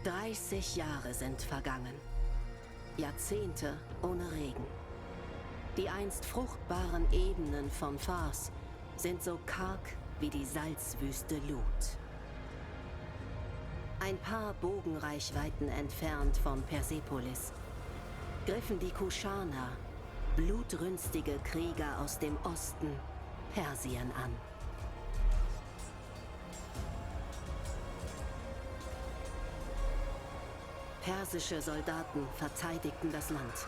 30 Jahre sind vergangen. Jahrzehnte ohne Regen. Die einst fruchtbaren Ebenen von Fars sind so karg wie die Salzwüste Lut. Ein paar Bogenreichweiten entfernt von Persepolis griffen die Kuschana, blutrünstige Krieger aus dem Osten, Persien an. Persische Soldaten verteidigten das Land.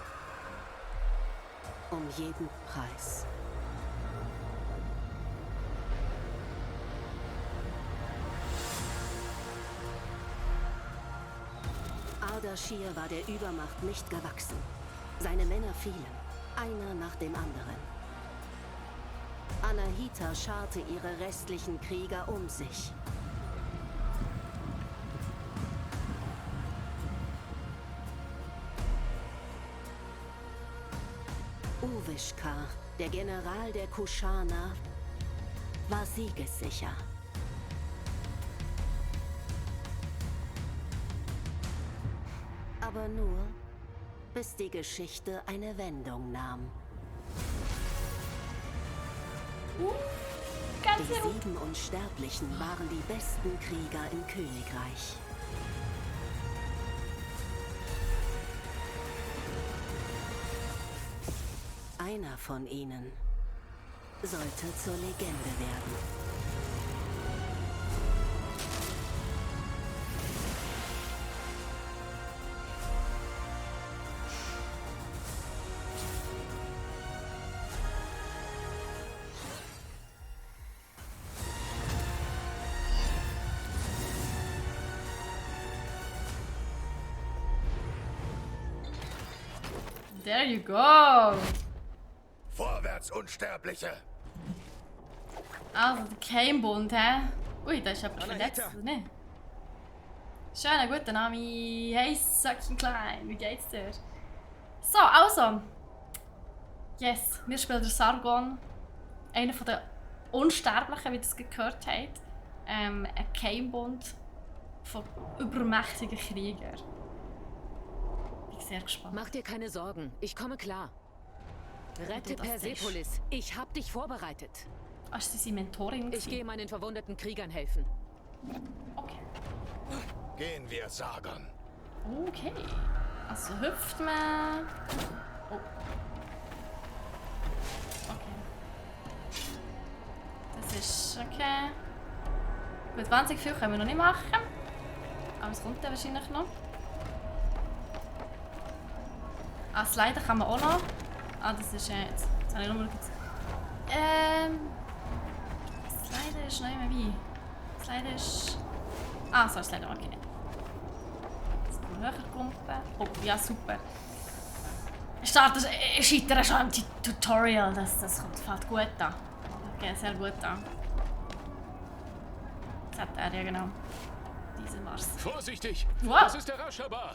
Um jeden Preis. Ardashir war der Übermacht nicht gewachsen. Seine Männer fielen, einer nach dem anderen. Anahita scharte ihre restlichen Krieger um sich. Uvishkar, der General der Kuschana, war siegessicher. Aber nur, bis die Geschichte eine Wendung nahm. Die 7 Unsterblichen waren die besten Krieger im Königreich. Einer von ihnen sollte zur Legende werden. There you go! Vorwärts, Unsterbliche! Also, der Keimbund, hä? Ui, da ist jemand verletzt, oder nicht? Schönen guten Ami! Hey, Söckchen Klein, wie geht's dir? So, also. Yes, wir spielen der Sargon. Einer der Unsterblichen, wie ihr es gehört habt. Ein Keimbund von übermächtigen Kriegern. Bin sehr gespannt. Mach dir keine Sorgen, ich komme klar. Rette Persepolis, ich hab dich vorbereitet. Ach, ist sie Mentorin? Ich gehe meinen verwundeten Kriegern helfen. Okay. Gehen wir, Sargon. Okay. Also hüpft man. Oh. Okay. Das ist okay. Gut, 20 viel können wir noch nicht machen. Aber es kommt dann wahrscheinlich noch. Ah, Slider kann man auch noch. Ah, das ist jetzt. Jetzt habe ich nochmal Slider ist noch immer wie. Slider ist. Ah, so, Slider, okay. Jetzt können wir höher kumpen. Oh, ja, super. Ich scheitere schon am Tutorial. Das fällt gut an. Okay, sehr gut an. Das hat er ja genau. Diese war's. Vorsichtig! Wow. Das ist der Rashaba!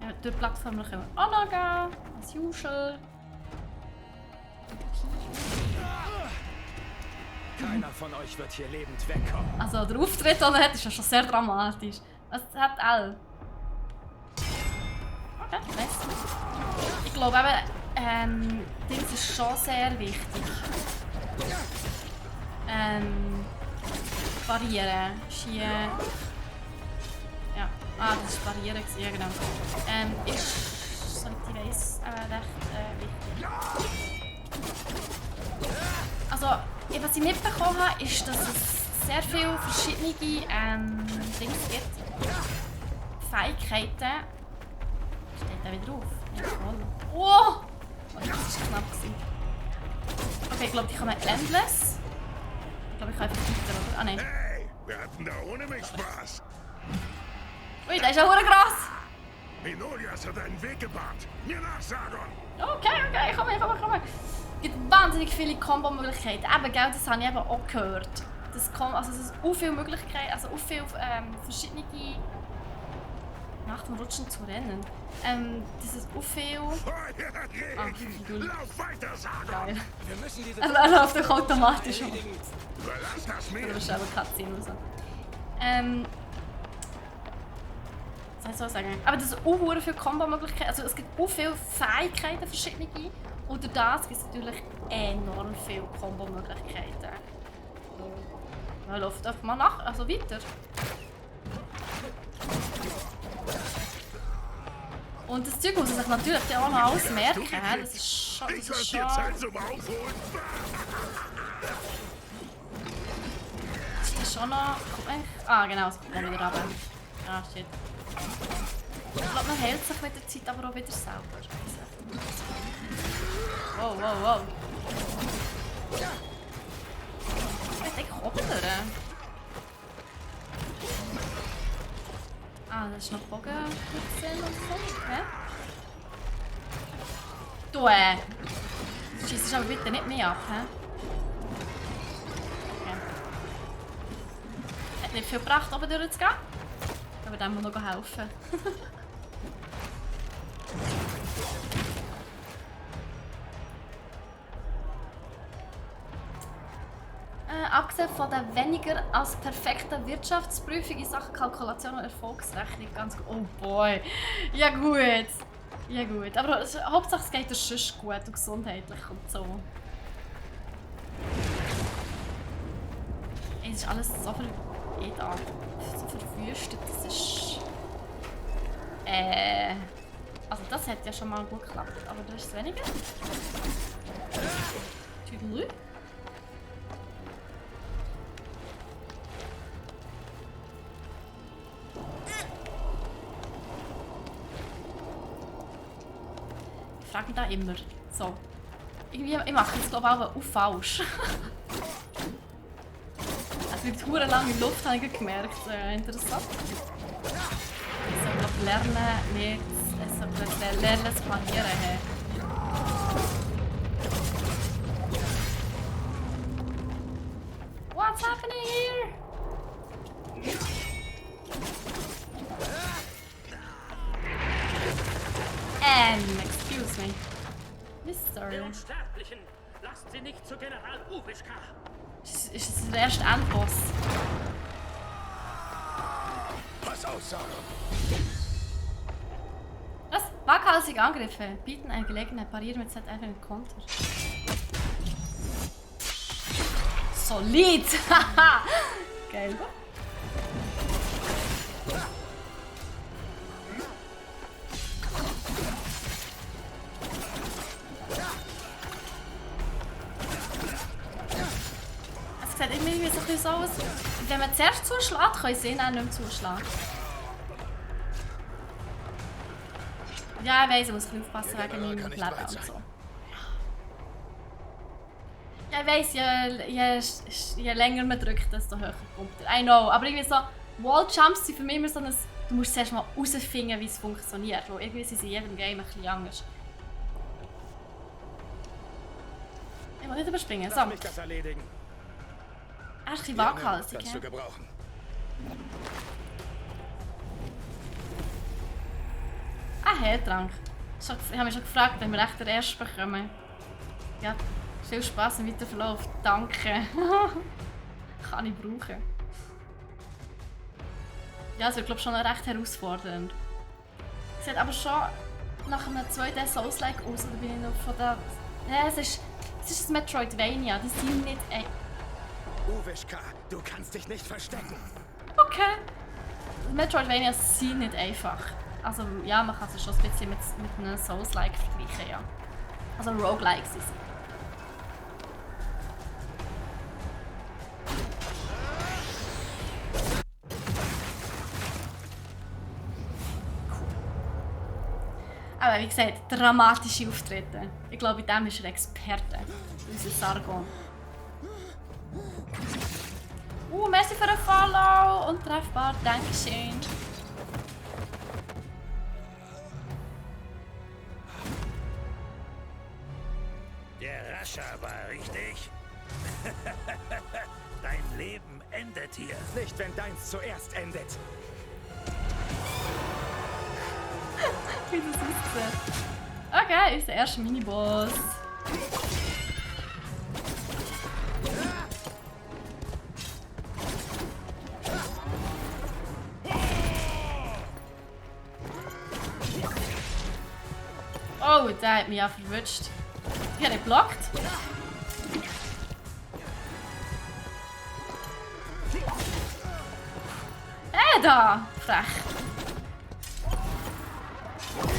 Ja, durch die Plattform können wir auch noch gehen. As usual. Keiner von euch wird hier lebend wegkommen. Also der Auftritt, den er hat, ist ja schon sehr dramatisch. Was hat L? Okay, nice. Ich glaube eben, das ist schon sehr wichtig. Barrieren. Hier. Ja. Ah, das war Barrieren, ja genau. Ist, soweit ich weiss, recht wichtig. Also, was ich mitbekommen habe, ist, dass es sehr viele verschiedene Dinge gibt. Fähigkeiten. Steht da wieder drauf? Ja, voll. Oh! Das war knapp. Okay, ich glaube, die kann man endless. Ich glaube, ich kann einfach weiter, oder? Ah, nein. Hey, wir hatten da ohne mich Spaß. Ui, der ist ja verdammt krass. Minolias hat einen Weg gebahnt. Mir nach, Sargon. Okay, komm. Es gibt wahnsinnig viele Kombo-Möglichkeiten. Eben, gell, das habe ich eben auch gehört. Das kommt, also es sind auch viele Möglichkeiten, also auch viele verschiedene Nach dem Rutschen zu rennen. Dieses Ufeo. Geduld. Lauf weiter, Sargon! Geil. Wir müssen diese Er läuft doch automatisch um. Überlass das mir! Oder wahrscheinlich Cutscene oder so. Was soll ich sagen? Aber das ist auch viele Kombo-Möglichkeiten. Also es gibt auch viele Fähigkeiten, verschiedene. Und durch das gibt es natürlich enorm viele Kombo-Möglichkeiten. Man läuft einfach mal nach, also weiter. Und das Zeug muss man sich natürlich auch noch alles merken. Das ist schon... Ich lass dir Zeit zum Aufholen! Das ist schon noch... Ah, genau, es kommt dann wieder runter. Ah, shit. Ich glaube, man hält sich mit der Zeit aber auch wieder selber. Wow, wow, wow. Ich komme durch. Ah, das ist noch Bogen und so. Hä? Du, schießt aber bitte nicht mehr ab, hä? Okay. Hat nicht viel gebracht, oben durchzugehen. Aber dem muss noch helfen. Abgesehen von der weniger als perfekten Wirtschaftsprüfung in Sachen Kalkulation und Erfolgsrechnung ganz gut. Oh boy! Ja gut! Ja gut, aber Hauptsache es geht dir sonst gut und gesundheitlich und so. Es ist alles so so verwüstet, das ist... Also das hat ja schon mal gut geklappt, aber da ist es weniger. Tüdelü. Ich frage mich da immer. So. Irgendwie, ich mache jetzt glaube ich auch falsch. Es liegt hure lang in der Luft, habe ich gemerkt. Interessant. Ich soll glaube lernen, nicht... Es soll lernen zu parieren. Hey. What's happening here? Excuse me. Mister. Der Unsterblichen! Lasst sie nicht zu General Uwischka! Ist das der erste Endboss? Pass auf, Sargon! Was? Waghalsige Angriffe bieten eine Gelegenheit, parieren mit Z einfach einen Konter. Solid! Haha! Geil. Es sieht irgendwie so ein bisschen so aus. Wenn man zuerst zuschlägt, kann ich sehen, auch nicht mehr zuschlagen. Ja, ich weiss, ich muss ein bisschen aufpassen wegen meinem Leben und so. Ja, ich weiss, je länger man drückt, desto höher kommt er. I know, aber irgendwie so, Walljumps sind für mich immer so ein... Du musst zuerst mal herausfinden, wie es funktioniert. Weil irgendwie sind sie in jedem Game ein bisschen anders. Ich will nicht überspringen. So. Lass mich das erledigen. Er ist ein bisschen waghalsig. Kannst du gebrauchen. Ah, Heiltrank. Ich habe mich schon gefragt, wenn wir echt den ersten bekommen. Ja, viel Spaß im Weiterverlauf. Danke. Kann ich brauchen. Ja, es wird glaube ich schon recht herausfordernd. Sieht aber schon nach einem 2D Souls-like aus. Oder bin ich noch von der... Ja, es ist ein Metroidvania. Die sind nicht... Uwischka, du kannst dich nicht verstecken. Okay. Metroidvanias sind nicht einfach. Also ja, man kann es schon ein bisschen mit einem Souls-like vergleichen, ja. Also Roguelike sind sie. Aber wie gesagt, dramatische Auftritte. Ich glaube, in dem ist er Experte. Unser Sargon. Merci für den Follow. Untreffbar, Dankeschön. Der Rascher war richtig. Dein Leben endet hier. Nicht, wenn deins zuerst endet. wie das aussieht. Okay, unser erster Miniboss. Oh, der hat mich ja verwünscht. Ich habe nicht geblockt. Da! Frech.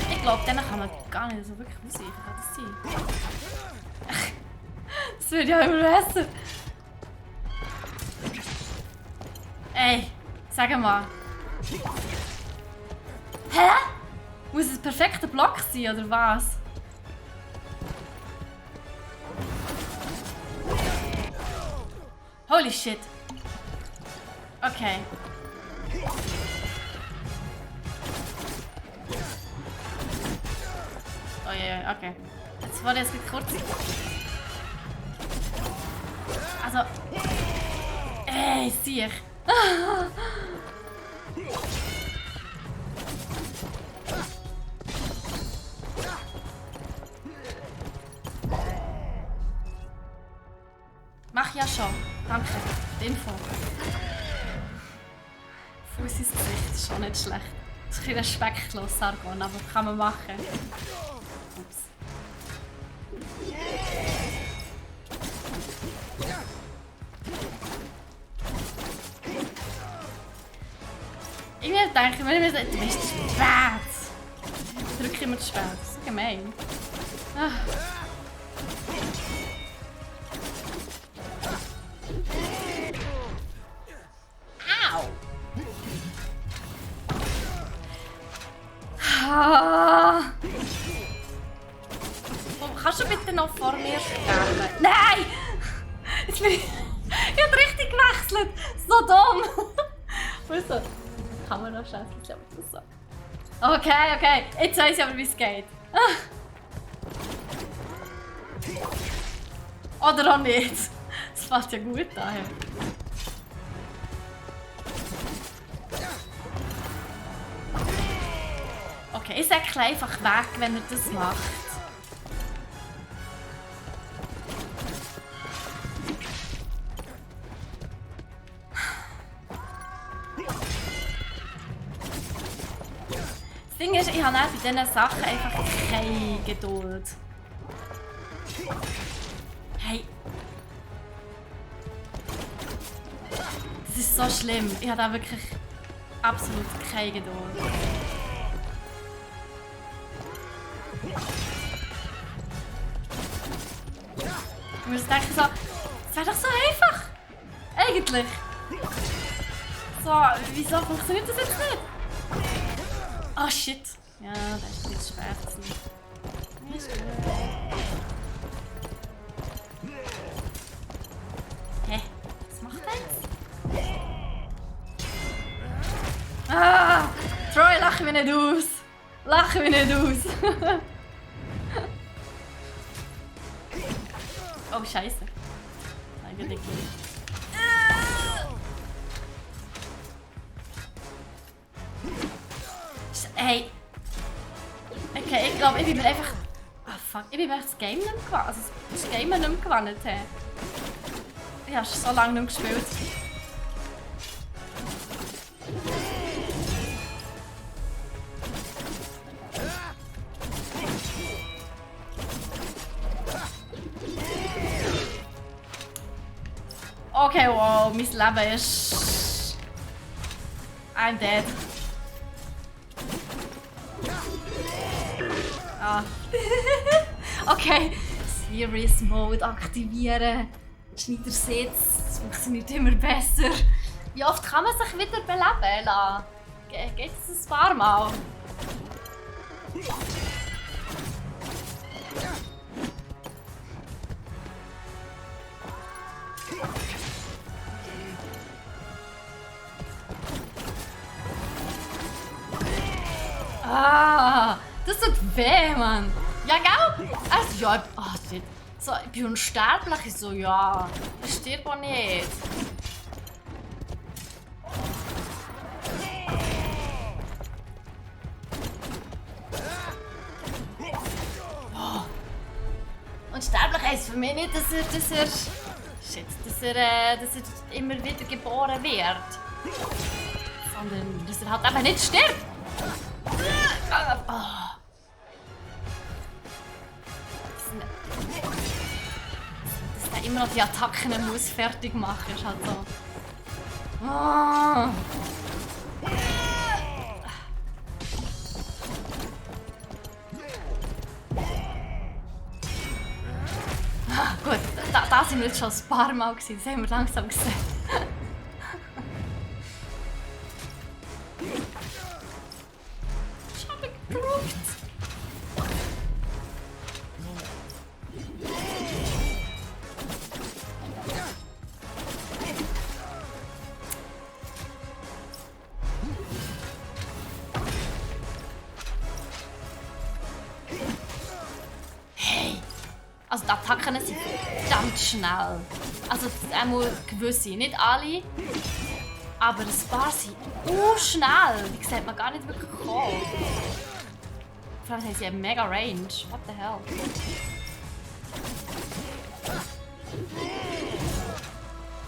Ich glaube, denen kann man gar nicht so wirklich ausweichen. Kann das sein? Das wird ja immer besser. Ey, sag mal. Hä? Muss es ein perfekter Block sein, oder was? Holy shit. Okay. Oh ja, okay. Jetzt war das kurz. Also. Ey, sieh ich. Mach ja schon. Danke. Die Info. Fuß ins Gesicht ist schon nicht schlecht. Das ist ein bisschen respektlos, Sargon, aber kann man machen. Ups. Ich mir denke, wenn ich mir sage, du bist zu spät. Ich drücke immer zu spät. Das ist gemein. Ah. Kannst du bitte noch vor mir sterben? Nein! Jetzt bin ich habe richtig gewechselt! So dumm! Also, kann man noch schnell so. Okay, okay. Jetzt weiß ich aber, wie es geht. Oder auch nicht. Das fällt ja gut daher. Okay, ich sage einfach weg, wenn er das macht. Das Ding ist, ich habe bei diesen Sachen einfach keine Geduld. Hey. Das ist so schlimm. Ich habe da wirklich absolut keine Geduld. Ich muss denken so, das wäre doch so einfach. Eigentlich. So, wieso funktioniert das jetzt nicht? Oh shit. Ja, das ist ein bisschen schwer. Ist gut. Hä? Was macht er jetzt? Ah! Troy, lach mich nicht aus! Lach mich nicht aus! Oh, scheiße. Eigentlich nicht. Hey! Okay, ich glaube, ich bin mir einfach... Ah, fuck. Ich bin mir das Game nicht mehr gewonnen. Also das Game nicht mehr gewonnen. Ich habe so lange nicht mehr gespielt. Okay, wow, mein Leben ist... I'm dead. Ah. Okay, Serious Mode aktivieren. Schneidersitz, es funktioniert immer besser. Wie oft kann man sich wieder beleben lassen? Geht es ein paar Mal? Ah, das tut weh, Mann. Ja, gell? Also, ja, shit. So, ich bin unsterblich. Ich so, ja, ich stirb auch nicht. unsterblicher heisst für mich nicht, dass er immer wieder geboren wird. Sondern, dass er halt eben nicht stirbt. Oh. Dass er immer noch die Attacken muss fertig machen, ist halt so. Oh. Gut, da sind wir jetzt schon ein paar Mal gewesen. Das haben wir langsam gesehen. Ich habe geruft. Also die Attacken sind verdammt schnell. Also einmal gewisse, nicht alle. Aber ein paar sind schnell. Die sieht man gar nicht wirklich kommen. Vor allem haben sie eine mega Range. What the hell?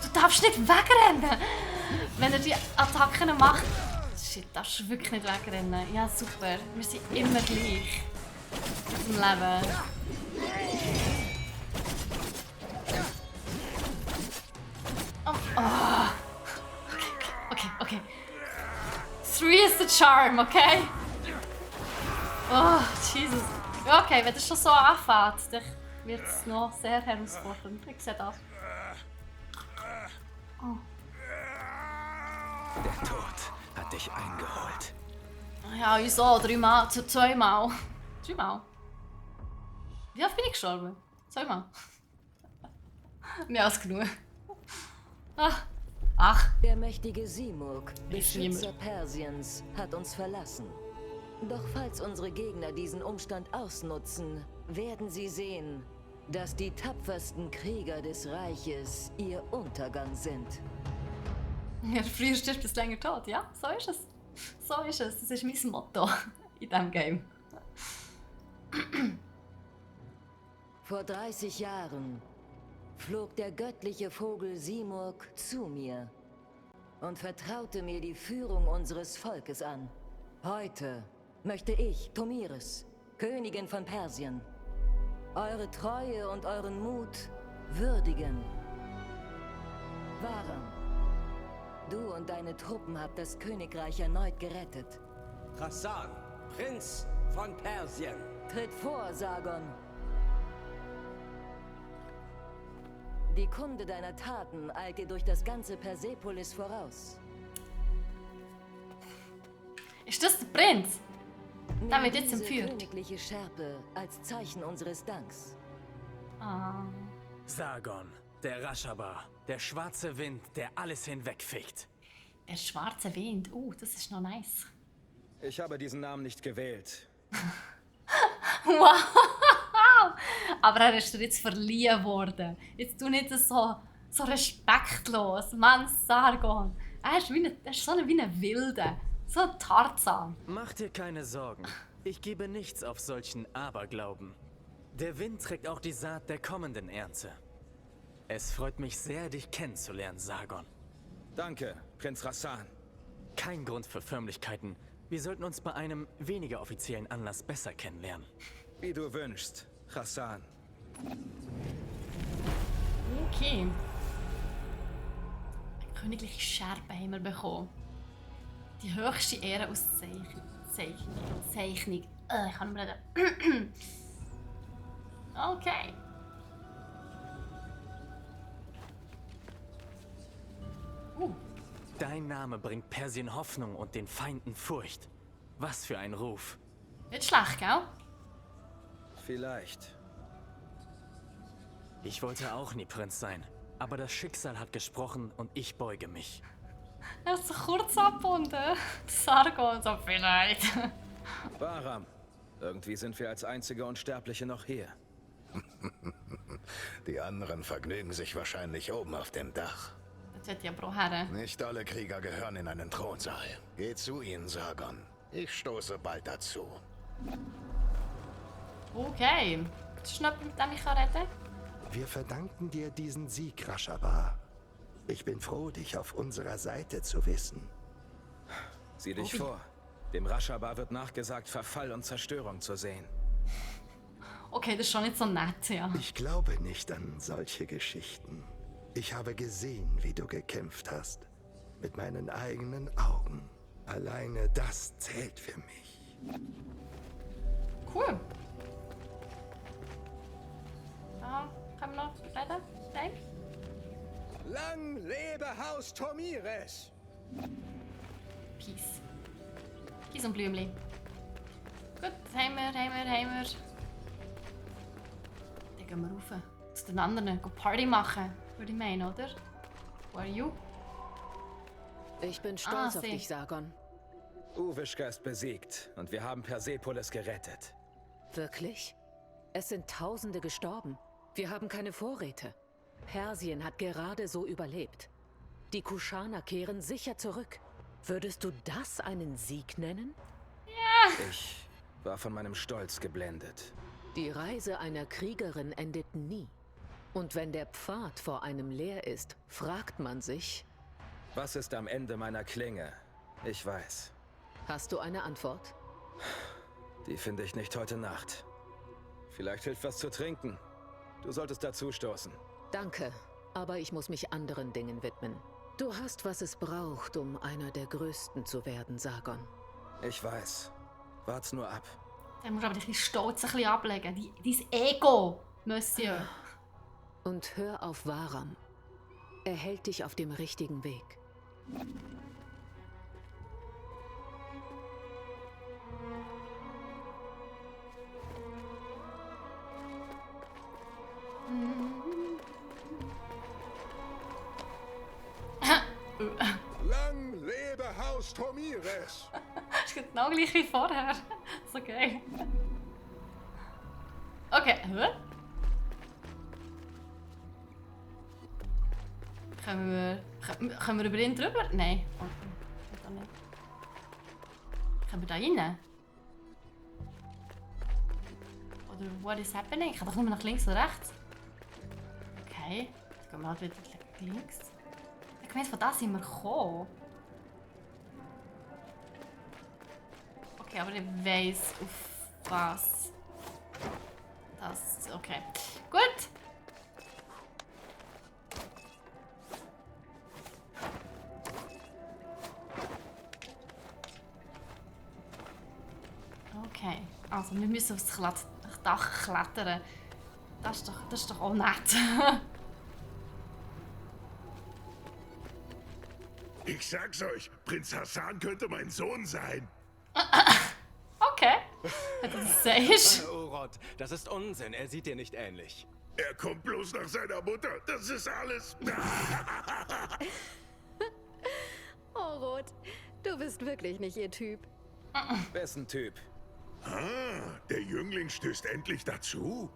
Du darfst nicht wegrennen! Wenn er die Attacken macht. Shit, darfst du wirklich nicht wegrennen. Ja, super. Wir sind immer gleich. Im Leben. Oh. Okay. 3 is the charm, okay? Oh, Jesus. Okay, wenn das schon so anfängt, dann wird es noch sehr herausfordernd. Ich sehe das. Oh. Der Tod hat dich eingeholt. Ja, wieso? 3 Mal, 2 Mal. 3 Mal. Wie oft bin ich gestorben? 2 Mal. Mehr als genug. Ach. Der mächtige Simurg, Beschützer Persiens, hat uns verlassen. Doch falls unsere Gegner diesen Umstand ausnutzen, werden sie sehen, dass die tapfersten Krieger des Reiches ihr Untergang sind. Ja, früher stirbt es länger tot, ja? So ist es. So ist es. Das ist mein Motto in diesem Game. Vor 30 Jahren flog der göttliche Vogel Simurg zu mir und vertraute mir die Führung unseres Volkes an. Heute möchte ich, Tomiris, Königin von Persien, eure Treue und euren Mut würdigen. Varam, du und deine Truppen habt das Königreich erneut gerettet. Hassan, Prinz von Persien. Tritt vor, Sargon. Die Kunde deiner Taten eilt dir durch das ganze Persepolis voraus. Ist das der Prinz? Der wird jetzt Nimm diese entführt. königliche Schärpe als Zeichen unseres Danks. Ah. Sargon, der Raschabar, der schwarze Wind, der alles hinwegfegt. Der schwarze Wind. Das ist noch nice. Ich habe diesen Namen nicht gewählt. Wow! Aber er ist dir jetzt verliehen worden. Jetzt tu nicht so respektlos. Mann, Sargon. Er ist so wie ein Wilde. So ein Tarzan. Mach dir keine Sorgen. Ich gebe nichts auf solchen Aberglauben. Der Wind trägt auch die Saat der kommenden Ernte. Es freut mich sehr, dich kennenzulernen, Sargon. Danke, Prinz Hassan. Kein Grund für Förmlichkeiten. Wir sollten uns bei einem weniger offiziellen Anlass besser kennenlernen. Wie du wünschst, Hassan. Okay. Eine königliche Schärpe haben wir bekommen. Die höchste Ehrenauszeichnung. Ich kann mir reden. Okay. Dein Name bringt Persien Hoffnung und den Feinden Furcht. Was für ein Ruf. Nicht schlecht, gell? Vielleicht. Ich wollte auch nie Prinz sein. Aber das Schicksal hat gesprochen und ich beuge mich. Er ist so kurz abgebunden. Sargon, so vielleicht. Varam, irgendwie sind wir als einzige Unsterbliche noch hier. Die anderen vergnügen sich wahrscheinlich oben auf dem Dach. Das wird ja Bro her. Nicht alle Krieger gehören in einen Thronsaal. Geh zu ihnen, Sargon. Ich stoße bald dazu. Okay. Ist noch jemand, mit dem ich reden kann? Wir verdanken dir diesen Sieg, Rashaba. Ich bin froh, dich auf unserer Seite zu wissen. Sieh dich vor. Dem Rashaba wird nachgesagt, Verfall und Zerstörung zu sehen. Okay, das ist schon nicht so nett, ja. Ich glaube nicht an solche Geschichten. Ich habe gesehen, wie du gekämpft hast. Mit meinen eigenen Augen. Alleine das zählt für mich. Cool. Ah, kann man noch weiter? Nein? Lang lebe Haus Tomires! Peace. Peace und Blümli. Gut, haben wir. Dann gehen wir rauf. Zu den anderen. Go Party machen, würde ich meinen, oder? Who are you? Ich bin stolz auf sie. dich, Sargon. Uwischka ist besiegt und wir haben Persepolis gerettet. Wirklich? Es sind Tausende gestorben. Wir haben keine Vorräte. Persien hat gerade so überlebt. Die Kushaner kehren sicher zurück. Würdest du das einen Sieg nennen? Ich war von meinem Stolz geblendet. Die Reise einer Kriegerin endet nie. Und wenn der Pfad vor einem leer ist, fragt man sich, Was ist am Ende meiner Klinge? Ich weiß. hast du eine Antwort? Die finde ich nicht heute Nacht. Vielleicht hilft was zu trinken. Du solltest dazu stoßen. Danke, aber ich muss mich anderen Dingen widmen. Du hast, was es braucht, um einer der Größten zu werden, Sargon. Ich weiß. Wart's nur ab. Dann musst du aber deinen Stolz ein bisschen ablegen. Dein Ego, Monsieur. Und hör auf Varam. Er hält dich auf dem richtigen Weg. Lang lebe Haus Tomires! Das ist genau gleich wie vorher. So geil. Okay, hä? Können wir über ihn drüber? Nein. Oh, geht auch nicht. Können wir da rein? Oder what is happening? Ich kann doch nur nach links oder rechts. Okay. Jetzt gehen wir halt wieder links. Ich meine, von da sind wir gekommen. Okay, aber ich weiss auf was. Das. Okay. Gut. Okay. Also wir müssen aufs Dach klettern. Das ist doch auch nett. Ich sag's euch, Prinz Hassan könnte mein Sohn sein. Okay. Wenn du das sagst. Urod, das ist Unsinn. Er sieht dir nicht ähnlich. Er kommt bloß nach seiner Mutter. Das ist alles. Oh, Rot, du bist wirklich nicht ihr Typ. Wessen Typ? Der Jüngling stößt endlich dazu.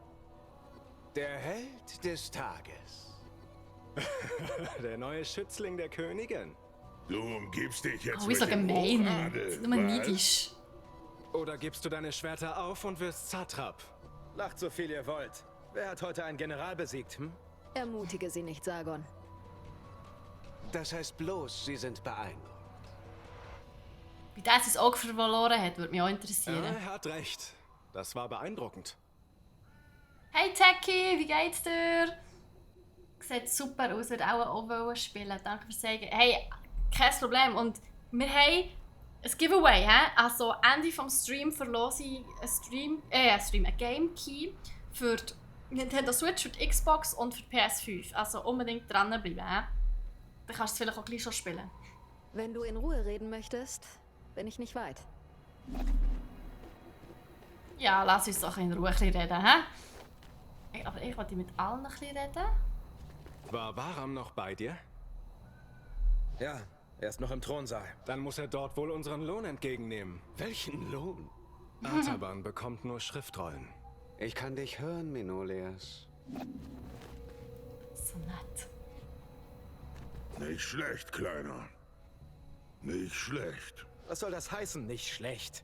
Der Held des Tages. Der neue Schützling der Königin. Du umgibst dich jetzt Oh, ist so mit dem gemein. Hochadel, Das ist immer was? neidisch. Oder gibst du deine Schwerter auf und wirst Satrap? Lacht so viel ihr wollt. Wer hat heute einen General besiegt, hm? Ermutige sie nicht, Sargon. Das heißt bloß, sie sind beeindruckt. Wie der sein Auge verloren hat, würde mich auch interessieren. Ja, er hat recht. Das war beeindruckend. Hey Techie, wie geht's dir? Sieht super aus, würde auch spielen. Danke fürs Sagen. Hey, kein Problem. Und wir haben ein Giveaway. Also Ende vom Stream verlose ich einen Game Key für die Nintendo Switch, für die Xbox und für die PS5. Also unbedingt dranbleiben. Dann kannst du es vielleicht auch gleich schon spielen. Wenn du in Ruhe reden möchtest, bin ich nicht weit. Ja, lass uns doch in Ruhe ein bisschen reden. Hä? Aber ich wollte mit allen ein bisschen reden. War Varam noch bei dir? Ja, er ist noch im Thronsaal. Dann muss er dort wohl unseren Lohn entgegennehmen. Welchen Lohn? Artaban bekommt nur Schriftrollen. Ich kann dich hören, Menoleas. So nett. Nicht schlecht, Kleiner. Nicht schlecht. Was soll das heißen, nicht schlecht?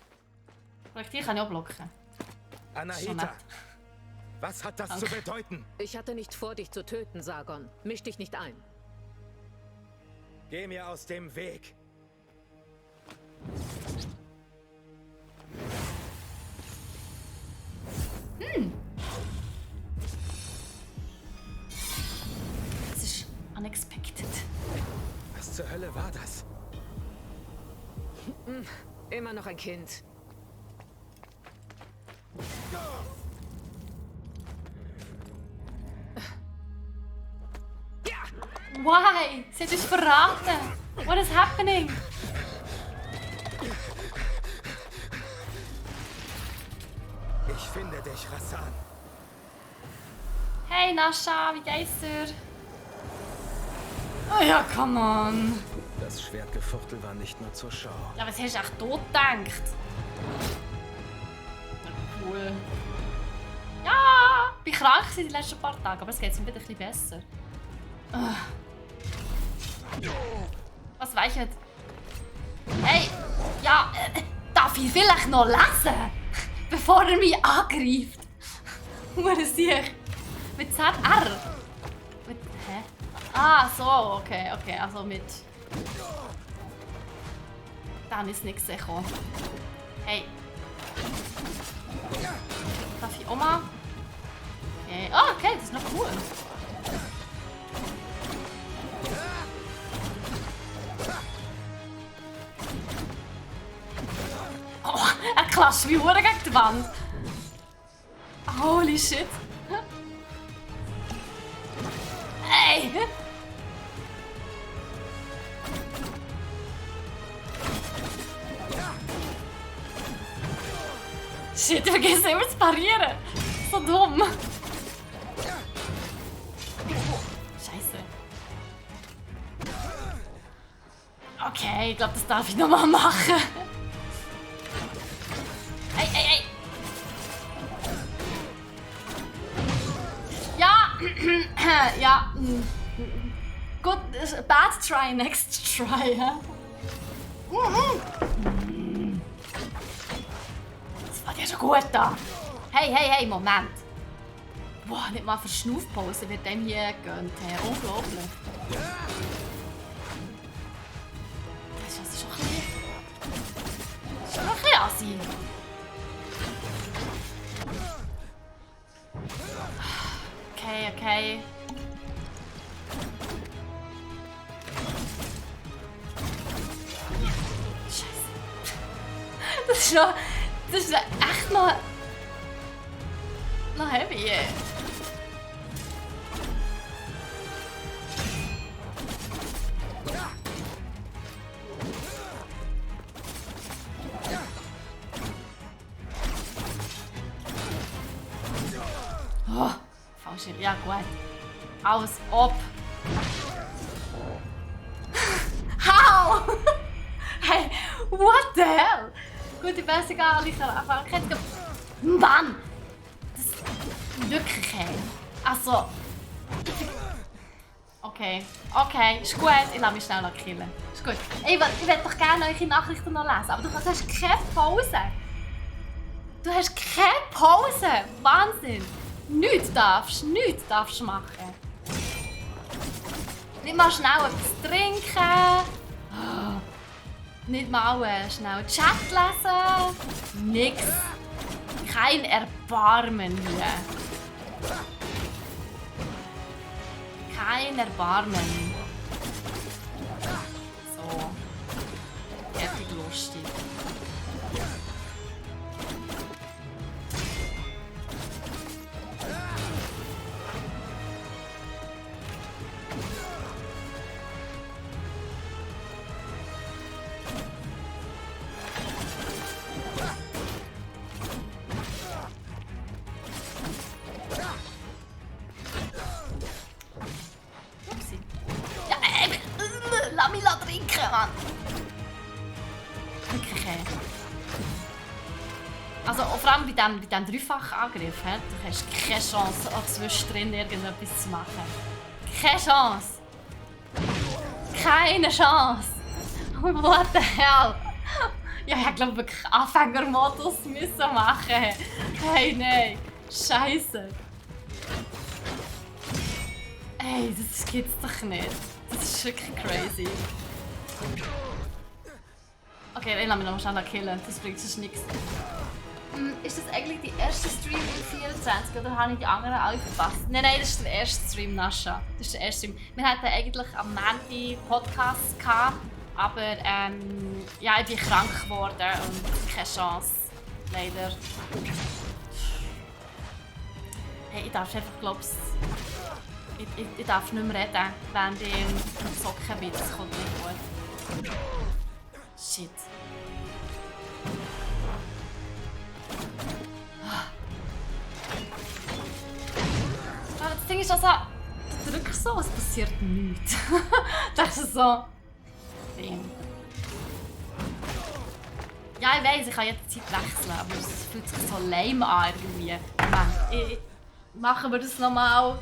Projektil kann ich auch blocken. Anahita, was hat das zu bedeuten? Ich hatte nicht vor, dich zu töten, Sargon. Misch dich nicht ein. Geh mir aus dem Weg. Das ist unexpected. Was zur Hölle war das? Immer noch ein Kind. Why? Sie hat uns verraten. What is happening? Ich finde dich, Rassan. Hey Nasha, wie geht's dir? Oh ja, come on. Das Schwertgefuchtel war nicht nur zur Schau. Ja, was hast du echt tot gedacht? Cool. Ja, ich war krank die letzten paar Tage, aber es geht mir wieder ein bisschen besser. Was weichert? Hey, ja, darf ich vielleicht noch lesen? Bevor er mich angreift. Hure sicher. Mit ZR. Mit, hä? Ah, so, okay, also mit... Dann ist nichts gekommen. Hey. Darf ich auch mal? Okay. Oh, okay, das ist noch cool. Oh, er klatscht wie Hure gegen die Wand. Holy shit. Hey! Shit, ich vergesse immer zu parieren. So dumm. Scheiße. Okay, ich glaube, das darf ich nochmal machen. Ey. Ja. Ja. Gut, bad try, next try. Das war ja schon gut da. Hey, Moment. Boah, nicht mal für Schnaufpause wird dem hier gegönnt. Unglaublich. Das ist schon ein bisschen... Schon noch ein bisschen assi. Okay. Scheiße. Das ist echt noch heavy. Oh, falsche. Ja, gut. Aus, ob. How? Hey, what the hell? Gut, ich weiß egal, ich kann einfach nicht. Mann! Das ist wirklich hey. Also. Okay, ist gut. Ich lasse mich schnell killen. Ist gut. Ich will doch gerne eure Nachrichten noch lesen, aber du hast keine Pause. Du hast keine Pause. Wahnsinn. Nichts darfst du machen. Nicht mal schnell etwas trinken. Nicht mal schnell Chat lesen. Nix. Kein Erbarmen hier. Kein Erbarmen. So. Fertig lustig. Lass mich trinken, Mann! Wirklich, ey. Also, vor allem bei diesem Dreifach-Angriff, du hast keine Chance, auch zwischendrin irgendetwas zu machen. Keine Chance! Keine Chance! What the hell? Ja, ich glaube wirklich Anfängermodus müssen machen. Hey, nein. Scheiße. Ey, das gibt's doch nicht. Das ist wirklich crazy. Okay, ich lasse mich noch schnell killen. Das bringt sonst nichts. Ist das eigentlich die erste Stream in 24 oder habe ich die anderen alle verpasst? Nein, das ist der erste Stream, Nascha. Das ist der erste Stream. Wir hatten eigentlich am Montag Podcasts gehabt, aber ja, ich bin krank geworden und keine Chance. Leider. Hey, ich darf einfach, glaub's. Ich darf nicht mehr reden, wenn ich im Socken bin. Das kommt nicht gut. Shit. Das Ding ist also, du drückst so, es passiert nichts. Das ist so. Ding. Ja, ich weiss, ich kann jederzeit wechseln, aber es fühlt sich so lame an irgendwie. Machen wir das nochmal.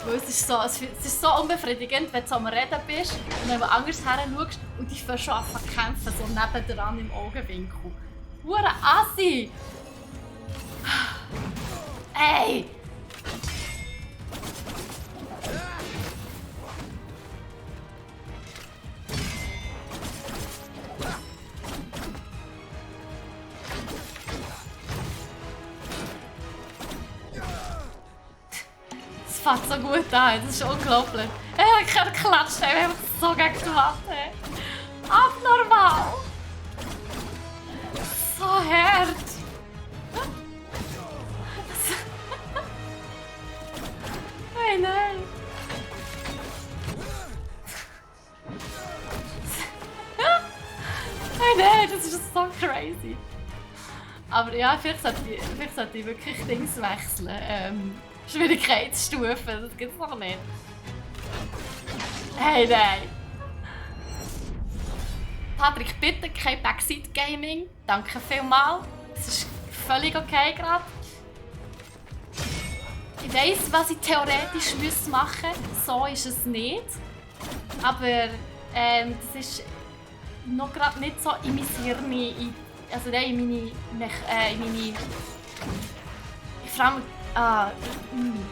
Weil es ist so unbefriedigend, wenn du so am Reden bist und wenn du anders her schaust und die fährst schon an zu kämpfen, so nebendran im Augenwinkel. Hure Assi! Ey! Das fängt so gut an, das ist unglaublich. Ich kann klatschen, ich habe so gegen die Wand. Abnormal! So hart! Hey, nein! Hey, nein, das ist so crazy! Aber ja, vielleicht sollte ich wirklich Dings wechseln. Schwierigkeitsstufen, das gibt's noch nicht. Hey, nein! Patrick, bitte kein Backseat Gaming. Danke vielmals. Das ist völlig okay gerade. Ich weiss, was ich theoretisch machen müsste. So ist es nicht. Aber das ist noch gerade nicht so in mein Hirn, also in meine vor allem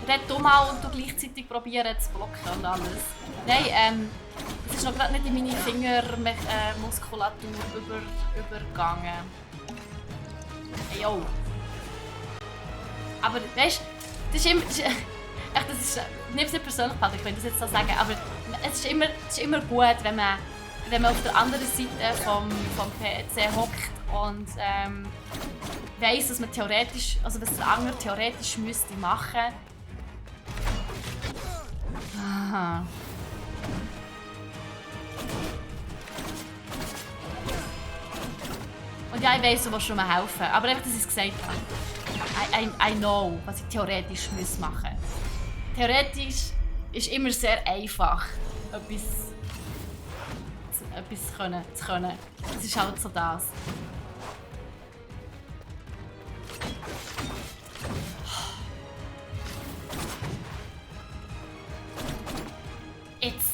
red du mal und du gleichzeitig probieren zu blocken und alles. Nein, es ist noch gerade nicht in meine Fingermuskulatur übergegangen. Hey, yo. Aber weißt du, das ist immer. Das ist nicht persönlich, Patrick, wenn ich das jetzt so sagen, aber es ist immer gut, wenn man auf der anderen Seite vom PC hockt und weiss, dass man theoretisch, also was der andere theoretisch müsste machen. Aha. Und ja, ich weiss, du willst schon mal helfen, aber einfach, dass ich es gesagt habe. I know, was ich theoretisch machen muss. Theoretisch ist immer sehr einfach, etwas zu können. Das ist halt so das. Jetzt.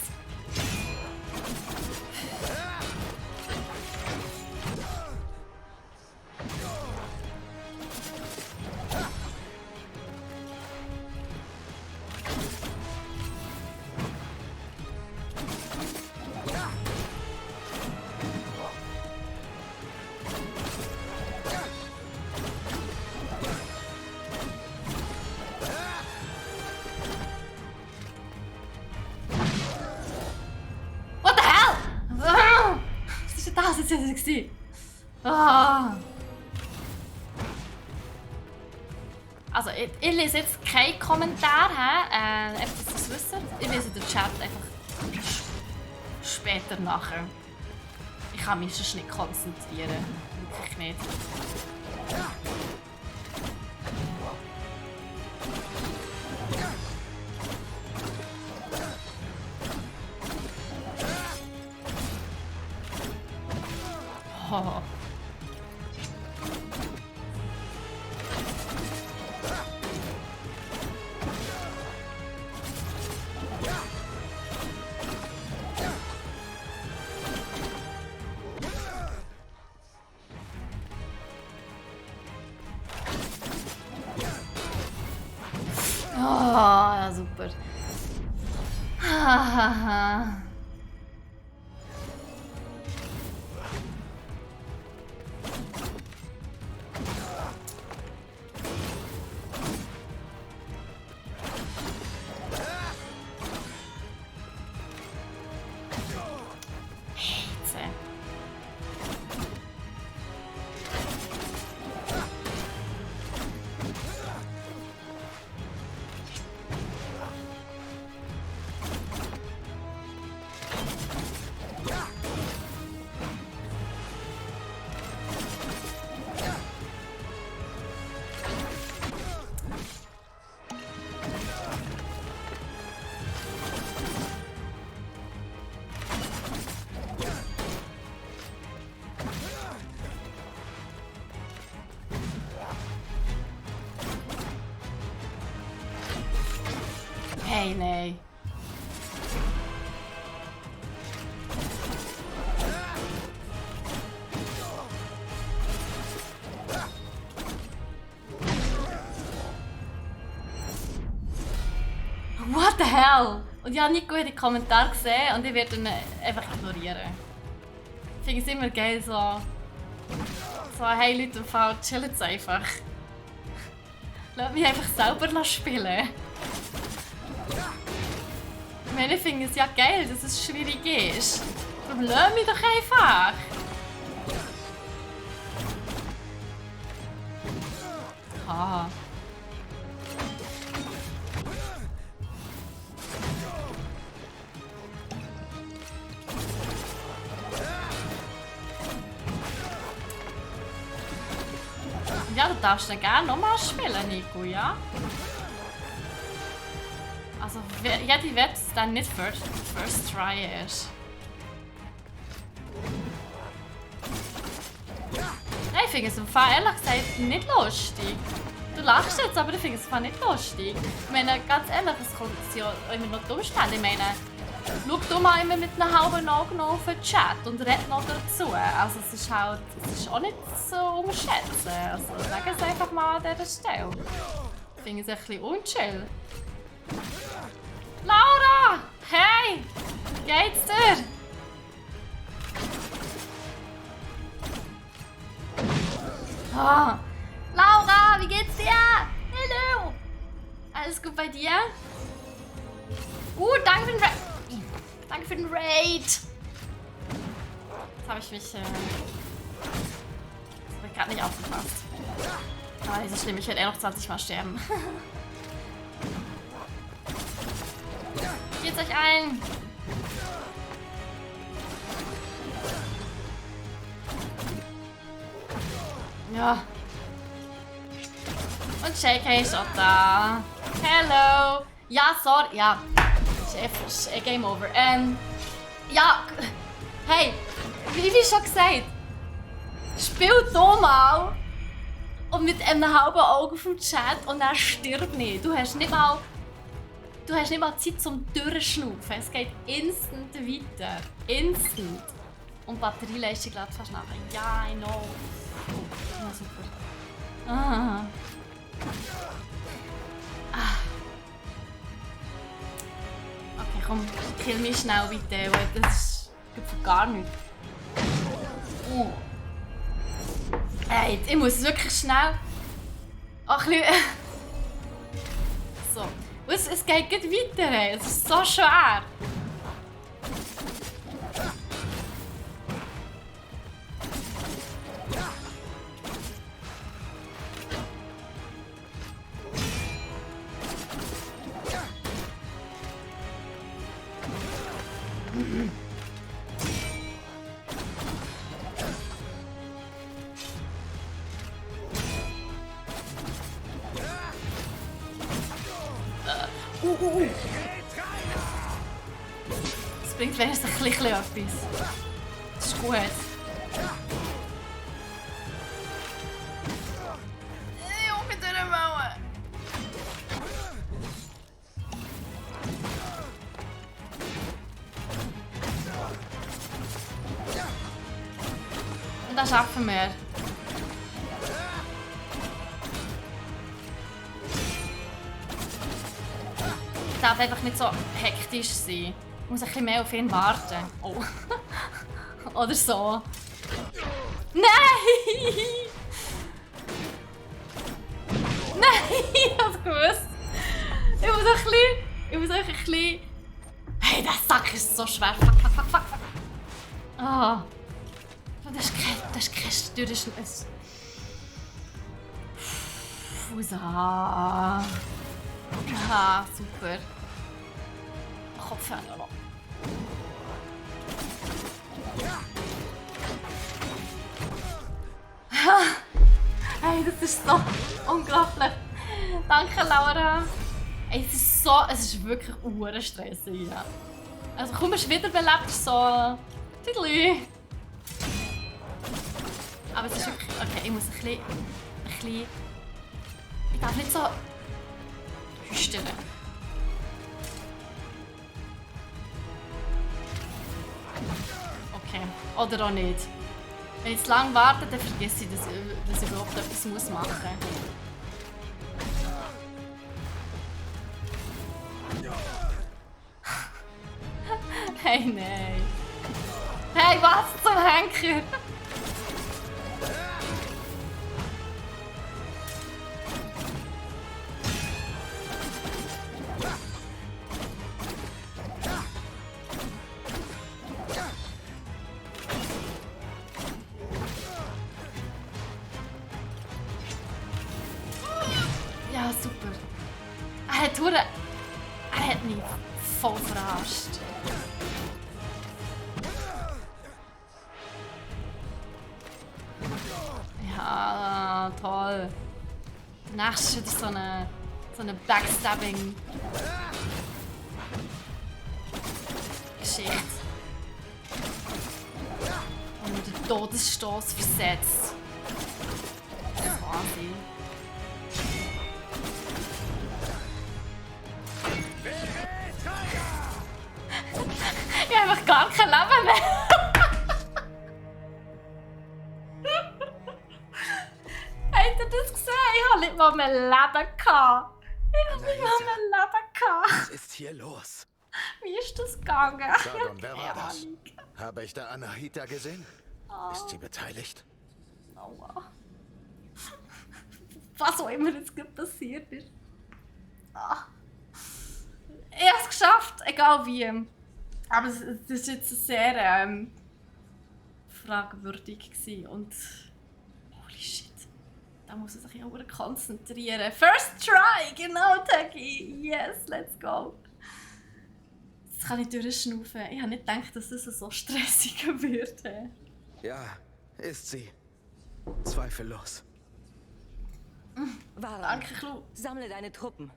Also, ich lese jetzt keinen Kommentar, einfach, dass ihr es wisst. Ich lese den Chat einfach später nachher. Ich kann mich sonst nicht konzentrieren. Wirklich nicht. Oh. Ah. Hey, nee. What the hell? Und ich habe nicht gut die Kommentare gesehen und ich werde ihn einfach ignorieren. Ich finde es immer geil, so hey Leute, im Fall chillen jetzt einfach. Lass mich einfach selber spielen. Ich meine, ich finde es ja geil, dass es schwierig ist. Darum lass mich doch einfach. Ah. Ja, du darfst dann gerne nochmal spielen, Nico, ja? Also, jede Wette ist dann nicht first try ist. Nein, ich finde es im Fall ehrlich gesagt nicht lustig. Du lachst jetzt, aber ich finde es im Fall nicht lustig. Ich meine, ganz ehrlich, es kommt ja immer noch die Umstände. Ich meine, schau du mal immer mit einem halben Auge noch auf den Chat und red noch dazu. Also es ist halt, es ist auch nicht so unterschätzen. Also sag es einfach mal an dieser Stelle. Ich finde es ein bisschen unchill. Laura! Hey! Wie geht's dir? Oh. Laura, wie geht's dir? Hallo! Alles gut bei dir? Danke für den Raid! Danke für den Raid! Jetzt habe ich mich das habe ich gerade nicht aufgepasst. Aber nicht so schlimm, ich werde noch 20 Mal sterben. Geht's euch ein? Ja. Und JK ist auch da. Hello. Ja, sorry. Ja. Ist Game over. Ja. Hey. Wie schon gesagt. Spiel du mal. Und mit einem halben Auge auf dem Chat und dann stirb nicht. Du hast nicht mal Zeit zum Durchschnaufen. Es geht instant weiter. Instant. Und Batterieleistung lädt fast nachher. Ja, I know. Ja, super. Ah. Okay, komm, kill mich schnell bitte, weil das gibt gar nichts. Hey, ich muss wirklich schnell. Ach, ein bisschen. So. Es geht gleich weiter, es ist so schwer. Das bringt wenigstens ein bisschen etwas. Das ist gut. Mit dieser Mauer. Und das schaffen wir. darf einfach nicht so hektisch sein. Ich muss ein bisschen mehr auf ihn warten. Oh. Oder so. Nein! Nein! Ich hab's gewusst. Ich muss einfach ein bisschen... Hey, der Sack ist so schwer. Fuck. Ah. Das ist kein Dürreschnitt. Fusa. Ah, super. Kopfhörer noch. Hey, das ist so unglaublich. Danke, Laura. Ey, es ist wirklich stressig. Ja. Also komm, es wiederbelebt so. Tüdeli. Aber es ist wirklich... Okay, ich muss ein bisschen... Ich darf nicht so... hüsteln. Okay. Oder auch nicht. Wenn ich zu lange warte, dann vergesse ich, dass ich überhaupt etwas machen muss. Hey, nein. Hey, was zum Henker? Ja, super. Er hat mich voll verarscht. Ja, toll. Nächstes ist wieder so eine Backstabbing Geschichte. Und mir den Todesstoß versetzt. Das ist Wahnsinn. Ich habe einfach gar kein Leben mehr. Habt ihr das gesehen? Ich habe nicht mal mehr Leben gehabt. Was ist hier los? Wie ist das gegangen? Sargon, wer war das? Habe ich da Anahita gesehen? Oh. Ist sie beteiligt? Aua. Was auch immer jetzt gerade passiert ist. Ah. Ich habe es geschafft, egal wie. Aber es war jetzt sehr fragwürdig gewesen. Und holy shit, da muss man sich auch konzentrieren. First try, genau, Tagi. Yes, let's go. Jetzt kann ich durchschnaufen. Ich habe nicht gedacht, dass das so stressig wird. Ja, ist sie. Zweifellos. Vara, Danke, Klu. sammle deine Truppen.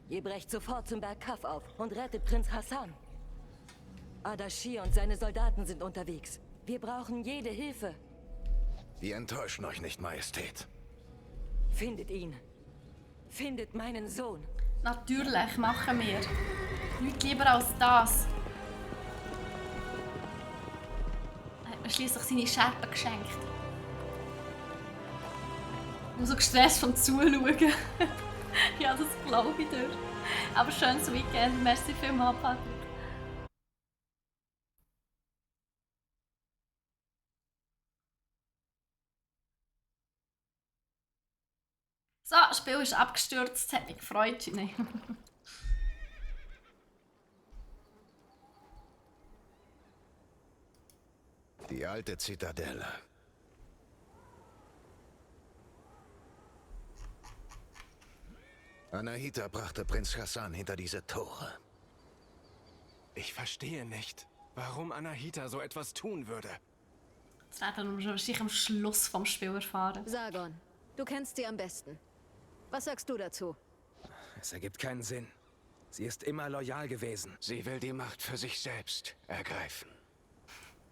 Ihr brecht sofort zum Berg Kaf auf und rettet Prinz Hassan. Ardashir und seine Soldaten sind unterwegs. Wir brauchen jede Hilfe. Wir enttäuschen euch nicht, Majestät. Findet ihn. Findet meinen Sohn. Natürlich, machen wir. Nichts lieber als das. Er hat mir schliesslich seine Schärpe geschenkt. Ich bin so gestresst vom Zuschauen. Ja, das glaube ich dir. Aber schönes Weekend. Merci vielmals, Patrick. So, das Spiel ist abgestürzt. Hat mich gefreut. Nein. Die alte Zitadelle. Anahita brachte Prinz Hassan hinter diese Tore. Ich verstehe nicht, warum Anahita so etwas tun würde. Das werden wir wahrscheinlich am Schluss vom Spiel erfahren. Sargon, du kennst sie am besten. Was sagst du dazu? Es ergibt keinen Sinn. Sie ist immer loyal gewesen. Sie will die Macht für sich selbst ergreifen.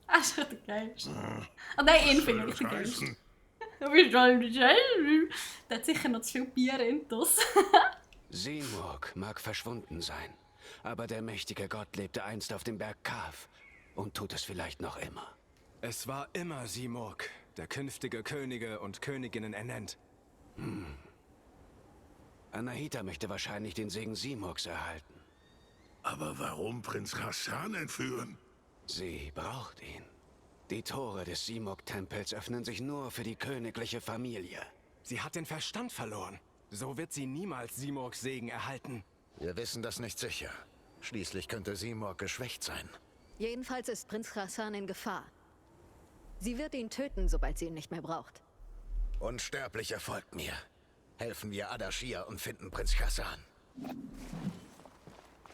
Ah, das ist der geilste. Oh nein, ihn finde ich der geilste. Der hat sicher noch zu viel Bier intus. Simurg mag verschwunden sein, aber der mächtige Gott lebte einst auf dem Berg Kaf und tut es vielleicht noch immer. Es war immer Simurg, der künftige Könige und Königinnen ernennt. Anahita möchte wahrscheinlich den Segen Simurgs erhalten. Aber warum Prinz Hassan entführen? Sie braucht ihn. Die Tore des Simurgh-Tempels öffnen sich nur für die königliche Familie. Sie hat den Verstand verloren. So wird sie niemals Simurghs Segen erhalten. Wir wissen das nicht sicher. Schließlich könnte Simurgh geschwächt sein. Jedenfalls ist Prinz Hassan in Gefahr. Sie wird ihn töten, sobald sie ihn nicht mehr braucht. Unsterblicher folgt mir. Helfen wir Ardashir und finden Prinz Hassan.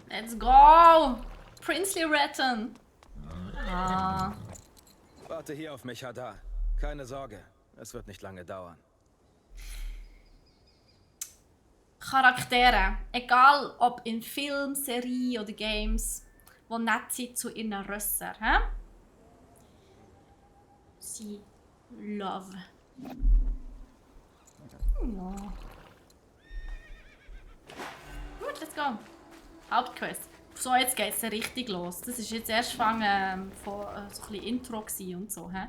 Let's go! Princely retten! Ah. Warte hier auf mich, Hadar. Keine Sorge, es wird nicht lange dauern. Charaktere, egal ob in Film, Serie oder Games, die nett sind zu ihren Rössern, hä? Sie love. Ja. Gut, let's go. Hauptquest. So, jetzt geht's ja richtig los. Das ist jetzt erst von so ein bisschen Intro und so, hä?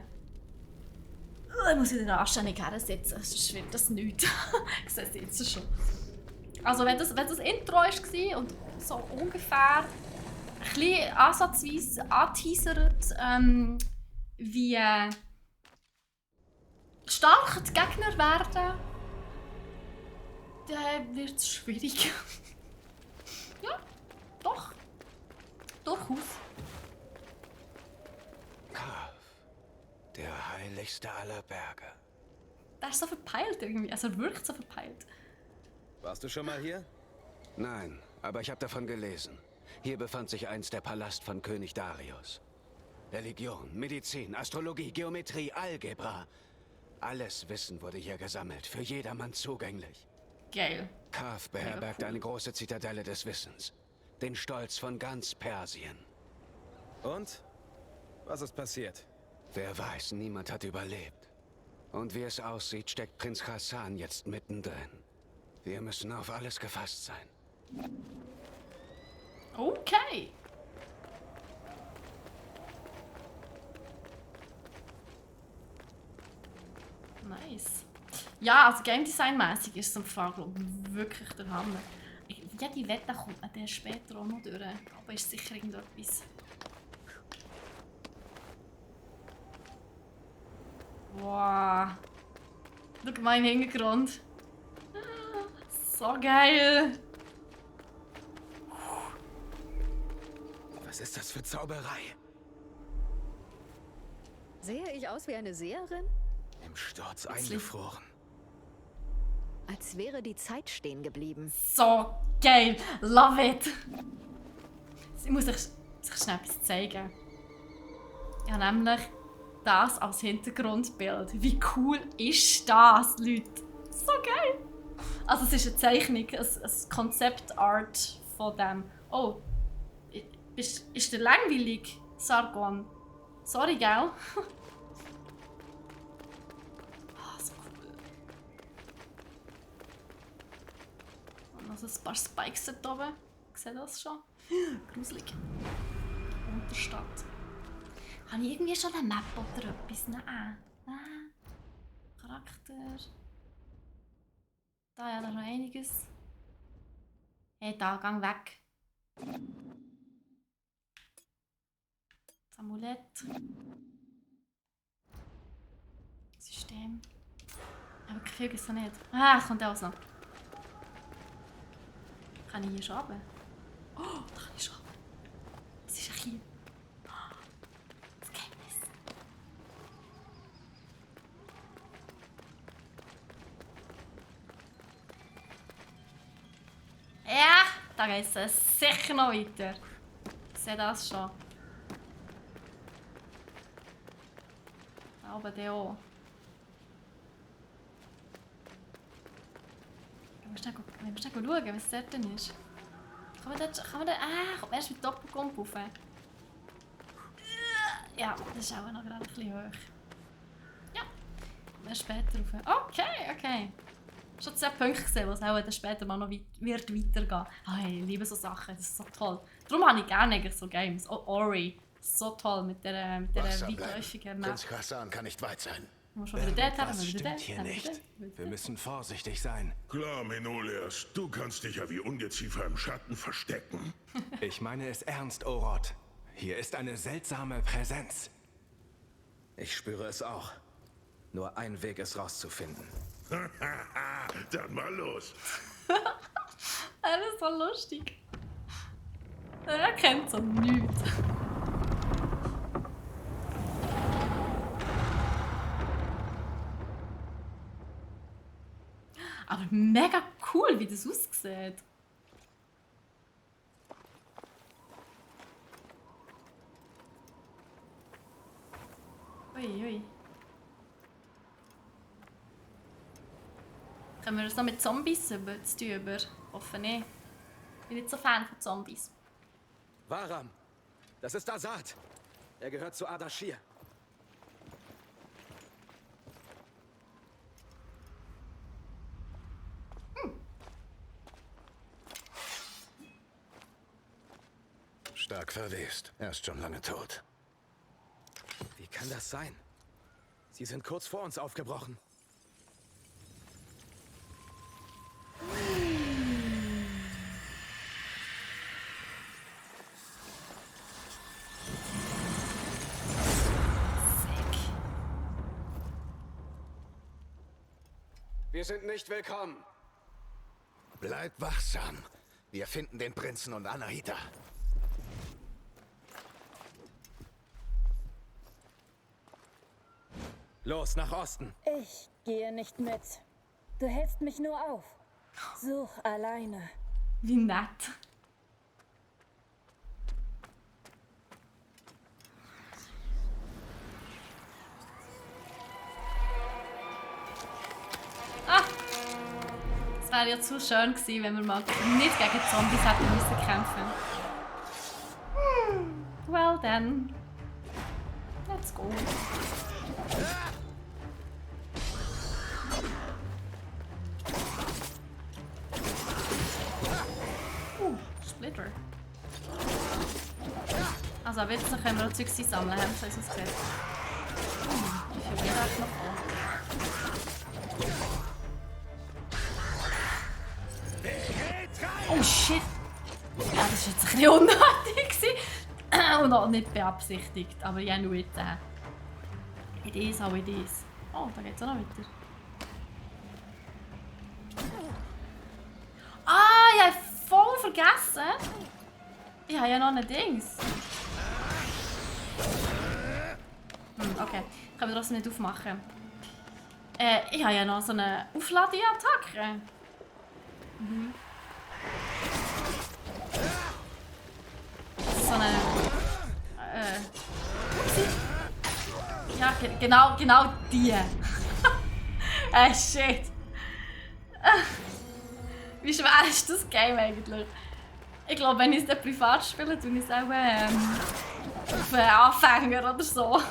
Ich muss wieder anständig hersetzen, sonst wird das nichts. Ich sehe es jetzt schon. Also wenn das Intro war und so ungefähr ein bisschen ansatzweise anteasert, wie stark die Gegner werden, dann wird es schwierig. Ja, doch. Durchaus. Kaf, der heiligste aller Berge. Der ist so verpeilt irgendwie, also er wirkt so verpeilt. Warst du schon mal hier? Nein, aber ich habe davon gelesen. Hier befand sich einst der Palast von König Darius. Religion, Medizin, Astrologie, Geometrie, Algebra. Alles Wissen wurde hier gesammelt, für jedermann zugänglich. Geil. Kaf beherbergt eine große Zitadelle des Wissens. Den Stolz von ganz Persien. Und? Was ist passiert? Wer weiß, niemand hat überlebt. Und wie es aussieht, steckt Prinz Hassan jetzt mittendrin. Wir müssen auf alles gefasst sein. Okay. Nice. Ja, also Game Design-mäßig ist es im Fall wirklich der Hammer. Ja, die Wette kommt der später auch noch durch. Aber ist sicher irgendetwas. Wow. Schau mal im Hintergrund. So geil. Was ist das für Zauberei? Sehe ich aus wie eine Seherin? Im Sturz eingefroren. Als wäre die Zeit stehen geblieben. So geil. Love it. Ich muss euch schnell etwas zeigen. Ja, nämlich das als Hintergrundbild. Wie cool ist das, Leute? So geil. Also es ist eine Zeichnung, ein Konzeptart von dem. Oh, ist der langweilig, Sargon? Sorry, gell? So cool. Und noch ein paar Spikes da oben. Seht ihr das schon? Gruselig. Unterstadt. Habe ich irgendwie schon eine Map oder etwas? Nein. Charakter. Da ja, da noch einiges. Hey, da, gang weg. Das Amulett. System. Aber ich kriege es noch nicht. Ah, kommt auch noch. Kann ich hier schon runter? Oh, da kann ich schon runter. Was ist hier? Das Geheimnis. Ja, da geht es sicher noch weiter. Ich sehe das schon. Da oben der auch. Wir müssen schauen, was dort denn ist. Kann man da kommt erst mit Doppelkomp rauf? Ja, das ist auch noch gerade ein bisschen hoch. Ja, kommt erst später rauf. Okay. Schon 10 Punkte gesehen, was auch dann später mal noch wird weitergehen. Oh, ich liebe so Sachen, das ist so toll. Darum habe ich gerne so Games. Oh, Ori, so toll mit der weitläufigen Map. Prinz Hassan kann nicht weit sein. Irgendwas stimmt hier nicht. Wir müssen vorsichtig sein. Klar, Menolias, du kannst dich ja wie Ungeziefer im Schatten verstecken. Ich meine es ernst, Oroth. Hier ist eine seltsame Präsenz. Ich spüre es auch. Nur ein Weg, es rauszufinden. Dann mal los. Das ist so lustig. Er kennt so nichts. Aber mega cool, wie das aussieht. Ui. Können wir das noch mit Zombies tun? Hoffe nicht. Ich bin nicht so Fan von Zombies. Varam, das ist Azad. Er gehört zu Ardashir. Stark verwest. Er ist schon lange tot. Wie kann das sein? Sie sind kurz vor uns aufgebrochen. Wir sind nicht willkommen. Bleib wachsam. Wir finden den Prinzen und Anahita. Los, nach Osten. Ich gehe nicht mit. Du hältst mich nur auf. Such alleine. Wie nett. Es wäre ja zu schön gewesen, wenn wir mal nicht gegen Zombies hätten müssen kämpfen. Well then. Let's go. Splitter. Also ab jetzt können wir noch Zeugs sammeln, haben wir es uns gesehen. Wie viel geht das noch an? Oh shit! Ja, das war jetzt ein bisschen unnötig und auch nicht beabsichtigt, aber ja, nur it is how it is. Oh, da geht's auch noch weiter. Ah, ich habe voll vergessen! Ich habe ja noch ein Dings. Okay, ich kann trotzdem nicht aufmachen. Ich habe ja noch so eine Aufladeattacke. So eine... ja, genau die. Shit. Wie schwer ist das Game eigentlich? Ich glaube, wenn ich es dann privat spiele, tue ich es auch auf Anfänger oder so.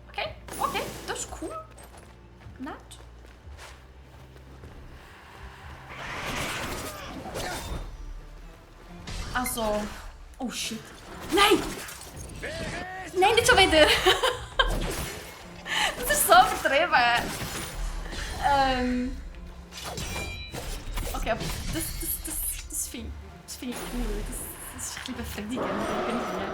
Okay, das ist cool. Nett. Also. Oh shit. Nein! Nein, nicht schon wieder! Das ist so vertrieben. Okay, aber das finde ich cool. Das ist ein bisschen befriedigend irgendwie.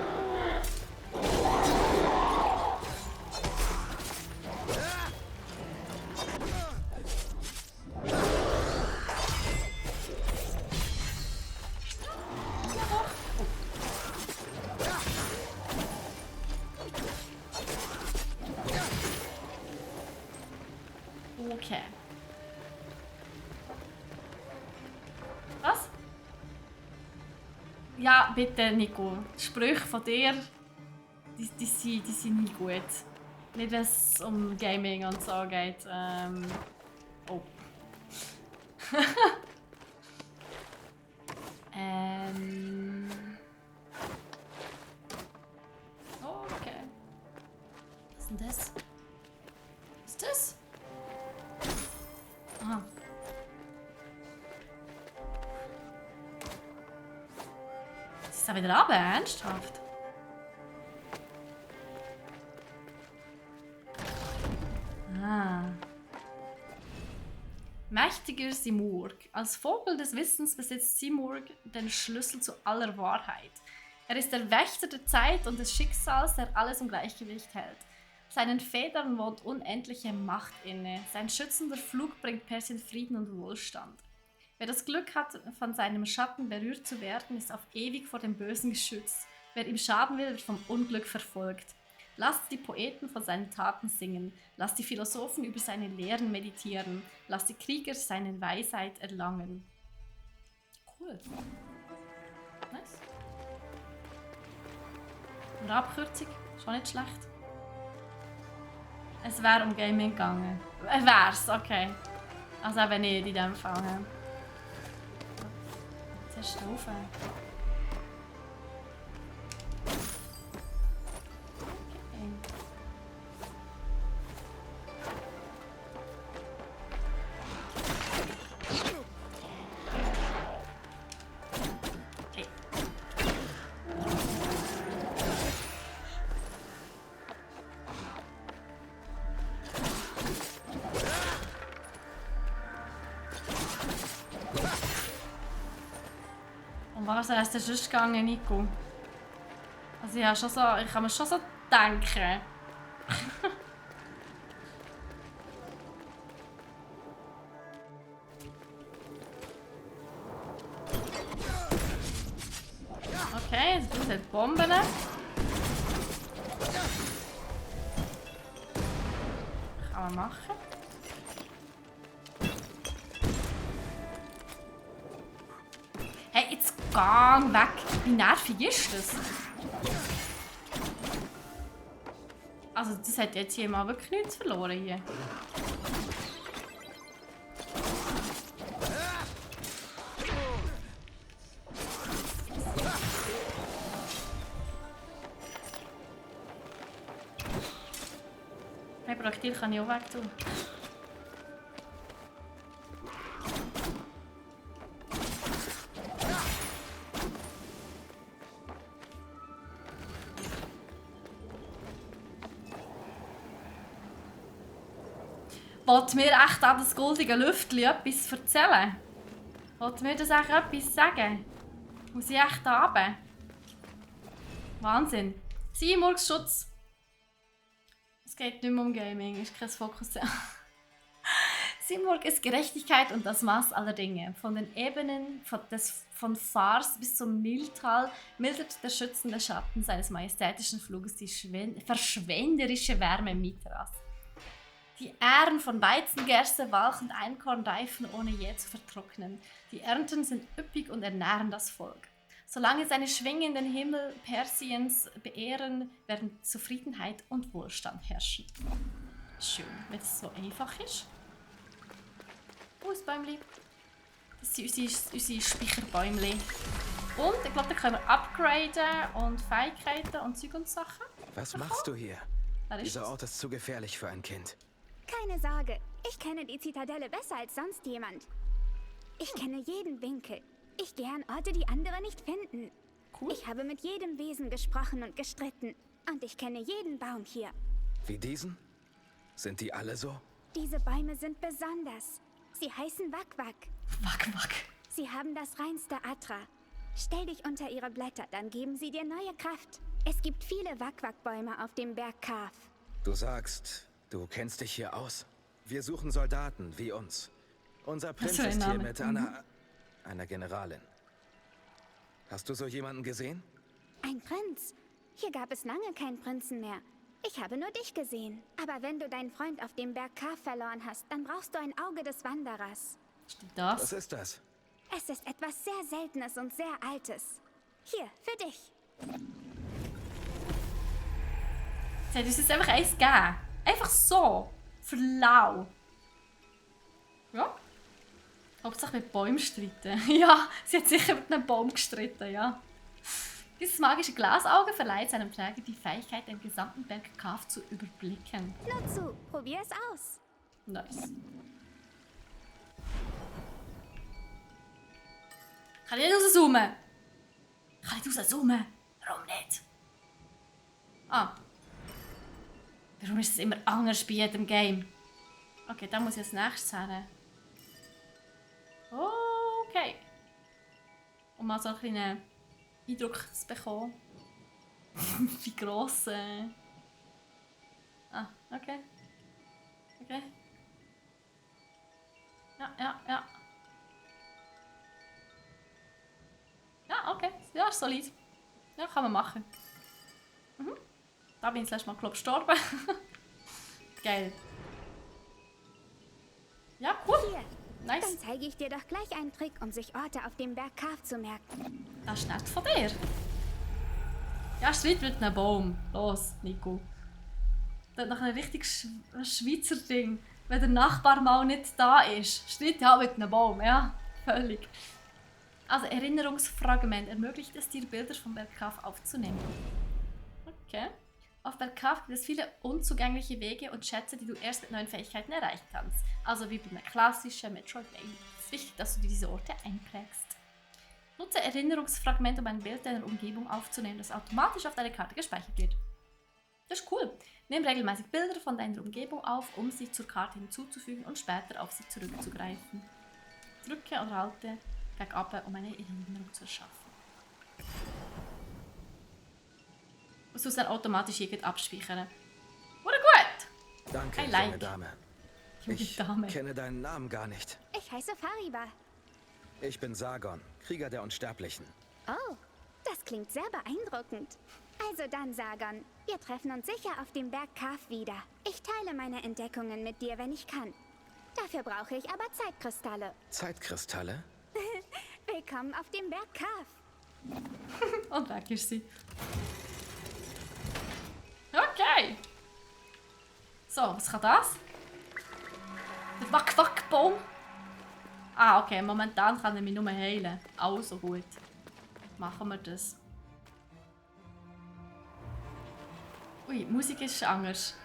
Okay. Was? Ja, bitte, Nico. Die Sprüche von dir, die sind nicht gut. Nicht, wenn es um Gaming und so geht. Oh. Okay. Was ist denn das? Was ist das? Aha. Ist da wieder runter? Ernsthaft? Mächtiger Simurg. Als Vogel des Wissens besitzt Simurg den Schlüssel zu aller Wahrheit. Er ist der Wächter der Zeit und des Schicksals, der alles im Gleichgewicht hält. Seinen Federn wohnt unendliche Macht inne. Sein schützender Flug bringt Persien Frieden und Wohlstand. Wer das Glück hat, von seinem Schatten berührt zu werden, ist auf ewig vor dem Bösen geschützt. Wer ihm schaden will, wird vom Unglück verfolgt. Lasst die Poeten von seinen Taten singen. Lasst die Philosophen über seine Lehren meditieren. Lasst die Krieger seine Weisheit erlangen. Cool. Nice. Eine Abkürzung, schon nicht schlecht. Es wäre um Gaming gegangen. Wär's, okay. Also eben nicht in diesem Fall. Ja. Zuerst rauf. Und was ist denn sonst gegangen, Nico? Also ich kann mir schon so denken. Okay, jetzt braucht es Bomben. Kann man machen. Hey, jetzt gang weg! Wie nervig ist das? Also, das hat jetzt hier mal wirklich nichts verloren hier. Hey, Projektil kann ich auch weg tun. Wollt mir echt an das goldige Lüftchen etwas erzählen? Wollt mir das echt etwas sagen? Muss ich echt da runter? Wahnsinn. Simurgs Schutz. Es geht nicht mehr um Gaming, ist kein Fokus. Simurg ist Gerechtigkeit und das Maß aller Dinge. Von den Ebenen von Fars bis zum Niltal mildert der schützende Schatten seines majestätischen Fluges die verschwenderische Wärme Mitras. Die Ähren von Weizen, Gerste, Walch und Einkorn reifen, ohne je zu vertrocknen. Die Ernten sind üppig und ernähren das Volk. Solange seine schwingenden Himmel Persiens beehren, werden Zufriedenheit und Wohlstand herrschen. Schön, wenn es so einfach ist. Das Bäumchen. Das sind unsere Speicherbäumchen. Und ich glaube, da können wir upgraden und Fähigkeiten und Zeug und Sachen. Was machst du hier? Dieser Ort ist zu gefährlich für ein Kind. Keine Sorge, ich kenne die Zitadelle besser als sonst jemand. Ich kenne jeden Winkel. Ich gehe an Orte, die andere nicht finden. Cool. Ich habe mit jedem Wesen gesprochen und gestritten. Und ich kenne jeden Baum hier. Wie diesen? Sind die alle so? Diese Bäume sind besonders. Sie heißen Wak-Wak. Wak-Wak. Sie haben das reinste Atra. Stell dich unter ihre Blätter, dann geben sie dir neue Kraft. Es gibt viele Wak-Wak-Bäume auf dem Berg Kaf. Du sagst, du kennst dich hier aus. Wir suchen Soldaten wie uns. Unser Prinz ist hier mit einer Generalin. Hast du so jemanden gesehen? Ein Prinz? Hier gab es lange keinen Prinzen mehr. Ich habe nur dich gesehen. Aber wenn du deinen Freund auf dem Berg Kaf verloren hast, dann brauchst du ein Auge des Wanderers. Was ist das? Es ist etwas sehr Seltenes und sehr Altes. Hier, für dich. Sie hat uns jetzt einfach eins gegeben. Einfach so. Für lau. Ja. Hauptsache mit Bäumen streiten. Ja, sie hat sicher mit einem Baum gestritten, ja. Dieses magische Glasauge verleiht seinem Träger die Fähigkeit, den gesamten Berg Kaf zu überblicken. Nur zu, probier es aus. Nice. Kann ich nicht rauszoomen? Kann ich rauszoomen? Warum nicht? Ah. Warum ist es immer anders bei jedem Game? Okay, da muss ich als nächstes her. Okay. Um mal so einen kleinen Eindruck zu bekommen. Wie gross. Ah, okay. Okay. Ja. Ja, okay. Ja, ist solid. Ja, kann man machen. Mhm. Da bin ich das letzte Mal, glaube ich, gestorben. Geil. Ja, cool. Hier. Nice. Dann zeige ich dir doch gleich einen Trick, um sich Orte auf dem Berg Kaf zu merken. Das ist nett von dir. Ja, Streit mit einem Baum. Los, Nico. Das ist noch ein richtig Schweizer Ding. Wenn der Nachbar mal nicht da ist. Streit ja mit einem Baum, ja. Völlig. Also, Erinnerungsfragment ermöglicht es dir, Bilder vom Berg Kaf aufzunehmen. Okay. Auf Berg Kaf gibt es viele unzugängliche Wege und Schätze, die du erst mit neuen Fähigkeiten erreichen kannst. Also wie bei einem klassischen Metroidvania. Es ist wichtig, dass du dir diese Orte einprägst. Nutze Erinnerungsfragmente, um ein Bild deiner Umgebung aufzunehmen, das automatisch auf deiner Karte gespeichert wird. Das ist cool. Nimm regelmäßig Bilder von deiner Umgebung auf, um sie zur Karte hinzuzufügen und später auf sie zurückzugreifen. Drücke oder halte bergab, um eine Erinnerung zu erschaffen. Und sonst dann automatisch irgendwie abspeichern. Oder gut! Danke, like. junge Dame. Ich kenne deinen Namen gar nicht. Ich heiße Fariba. Ich bin Sargon, Krieger der Unsterblichen. Oh, das klingt sehr beeindruckend. Also dann, Sargon, wir treffen uns sicher auf dem Berg Kaf wieder. Ich teile meine Entdeckungen mit dir, wenn ich kann. Dafür brauche ich aber Zeitkristalle. Zeitkristalle? Willkommen auf dem Berg Kaf. Und weg ist sie. Okay. So, was kann das? Der Wack-Wack-Baum. Ah, okay. Momentan kann er mich nur heilen. Also gut. Machen wir das. Ui, die Musik ist anders.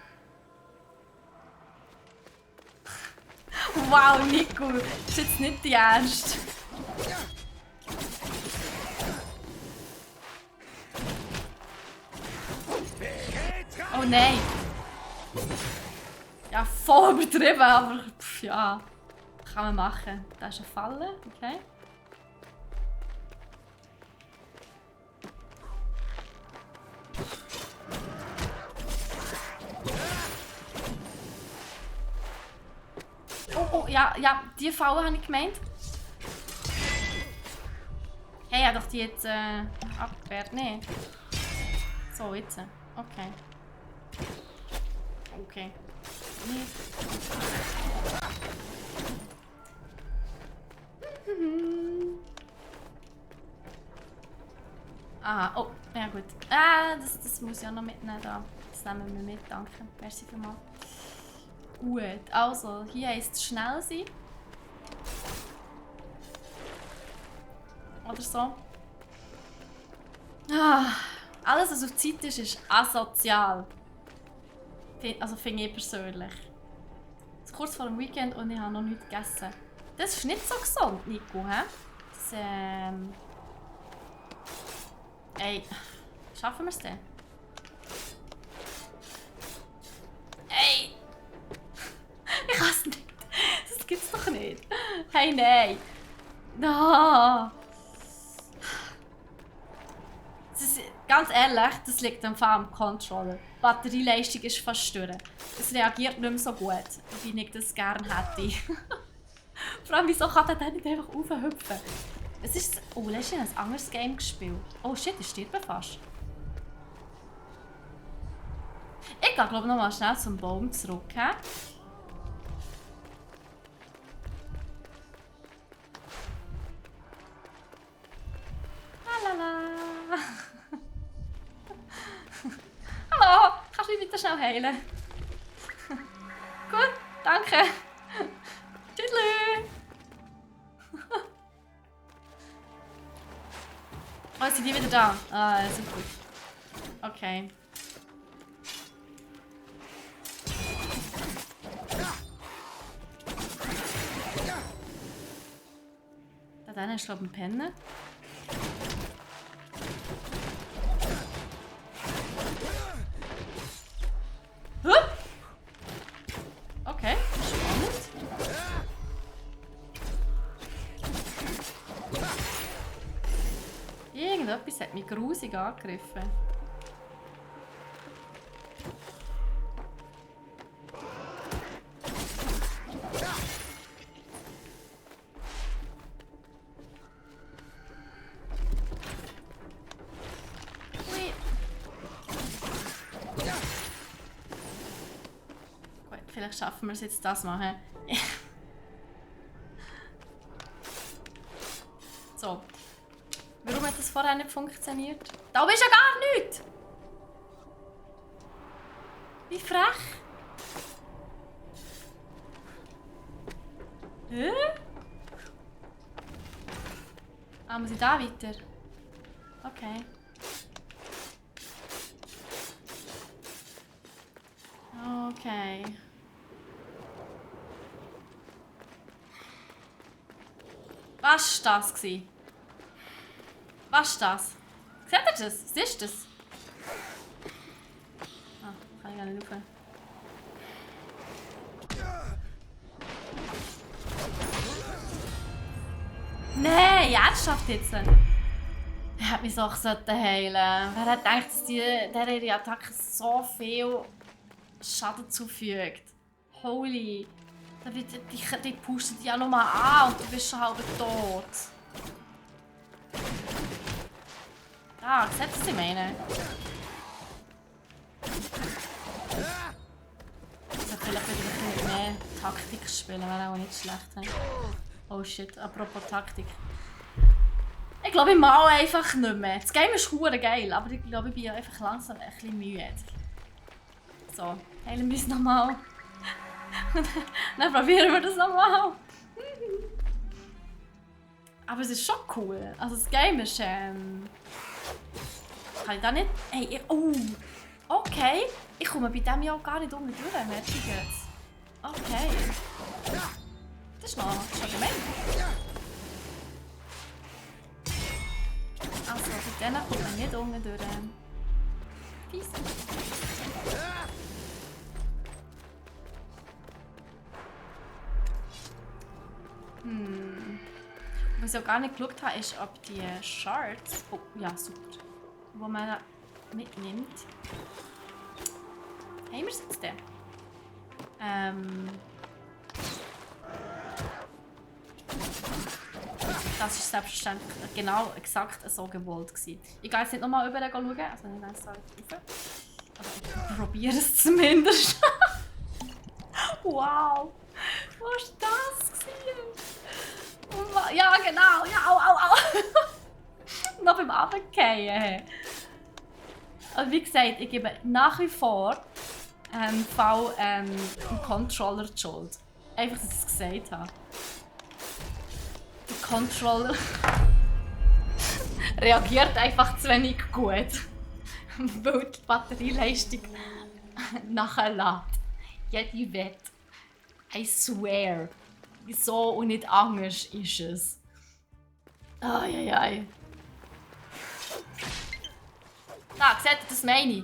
Wow, Nico. Das ist jetzt nicht die Ernst. Oh nein! Ja, voll übertrieben, aber pff, ja. Kann man machen. Da ist eine Falle, okay. Oh, ja, die Falle habe ich gemeint. Hey, ja, doch die jetzt abgewehrt. Nee. So, jetzt. Okay. Okay. Ah, oh, ja gut. Ah, das muss ich auch noch mitnehmen da. Das nehmen wir mit, danke. Merci vielmals. Gut, also, hier heisst es schnell sein. Oder so. Ah, alles, was auf Zeit ist, ist asozial. Also finde ich persönlich. Es ist kurz vor dem Weekend und ich habe noch nichts gegessen. Das ist nicht so gesund, Nico, hä? Das, Ey, schaffen wir es denn? Ey! Ich kann es nicht. Das gibt's doch nicht. Hey, nein. No. Ganz ehrlich, das liegt am Controller. Die Batterieleistung ist fast störend. Es reagiert nicht mehr so gut, wie ich das gerne hätte. Vor allem, wieso kann der nicht einfach aufhüpfen? Es ist... Oh, letztens ein anderes Game gespielt. Oh shit, ich stirbe fast. Ich gehe, glaube ich, noch mal schnell zum Baum zurück. He? Lalala. Hallo, kannst du mich bitte schnell heilen? Gut, danke. Tschüss. Oh, sind die wieder da? Ah, das ist gut. Okay. Da dann ist, glaube ich, ein Penner. Okay, spannend. Das hat mich grusig angegriffen. Ui. Gut, vielleicht schaffen wir es jetzt das machen. So. Warum hat das vorher nicht funktioniert? Da oben ist ja gar nichts! Wie frech! Hä? Ah, muss ich da weiter? Okay. Okay. Was war das? Was ist das? Seht ihr das? Was ist das? Ah, kann ich gar nicht rauf. Nein, ernsthaft jetzt? Er hat mich so heilen. Wer hat gedacht, dass ihre Attacke so viel Schaden zufügt? Holy. Die pushen dich ja nochmal an und du bist schon halb tot. Ah, seht ihr, was ich meine? Ich sollte vielleicht wieder ein bisschen mehr Taktik spielen, wäre auch nicht schlecht. He? Oh shit, apropos Taktik. Ich glaube, ich mal einfach nicht mehr. Das Game ist verdammt geil, aber ich glaube, ich bin einfach langsam ein bisschen müde. So, heilen wir es nochmal. Dann probieren wir das nochmal. Aber es ist schon cool. Also das Game ist kann ich da nicht... Hey, oh! Okay. Ich komme bei dem ja auch gar nicht unten durch, merke ich jetzt. Okay. Das ist noch gemein. Also, bei denen kommt man nicht unten durch. Fies. Was ich auch gar nicht geschaut habe, ist, ob die Shards... Oh, ja, super. Die man mitnimmt. Haben wir es jetzt denn? Das ist selbstverständlich genau exakt so gewollt gewesen. Ich gehe jetzt nicht nochmal über schauen, also nicht eins, zwei, drei. Also ich probiere es zumindest. Wow! Was war das gewesen? Ja, genau! Ja, au! Noch beim Runterfallen. Also wie gesagt, ich gebe nach wie vor dem Controller die Schuld. Einfach, dass ich es gesagt habe. Der Controller reagiert einfach zu wenig gut. Weil die Batterieleistung nachlässt. Jede Wette. I swear. So und nicht anders ist es. Ai. Da, seht ihr, das meine ich.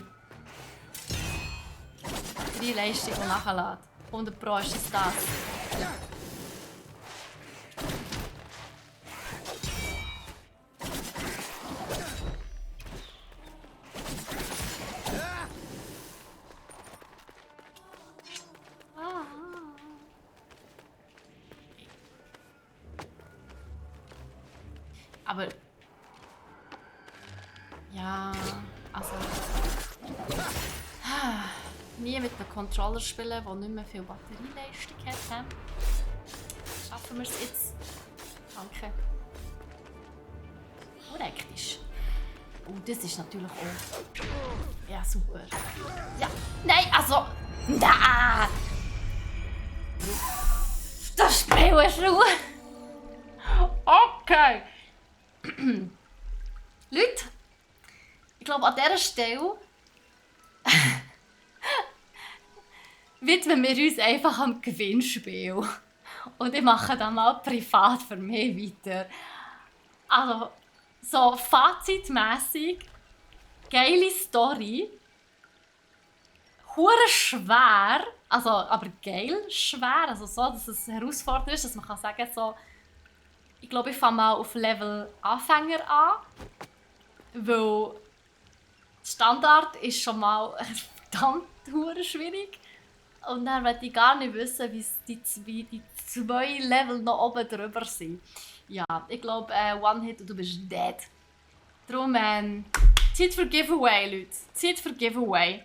Die Leistung, die nachlässt. 100% ist es das. Aber... Ja... Also... Nie mit einem Controller spielen, der nicht mehr viel Batterieleistung hat. Schaffen wir es jetzt? Danke. Praktisch. Oh, das ist natürlich auch... Ja, super. Ja, nein, also... Da! Das Spiel ist Ruhe! Okay! Leute, ich glaube, an dieser Stelle widmen wir uns einfach am Gewinnspiel. Und ich mache dann mal privat für mich weiter. Also, so fazitmässig, geile Story. Hure schwer, also, aber geil schwer. Also so, dass es herausfordernd ist, dass man kann sagen so, ich glaube, ich fange mal auf Level Anfänger an. Weil Standard ist schon mal verdammt schwierig. Und dann möchte ich gar nicht wissen, wie die 2 Level noch oben drüber sind. Ja, ich glaube, One-Hit und du bist dead. Darum, Zeit für Giveaway, Leute. Zeit für Giveaway.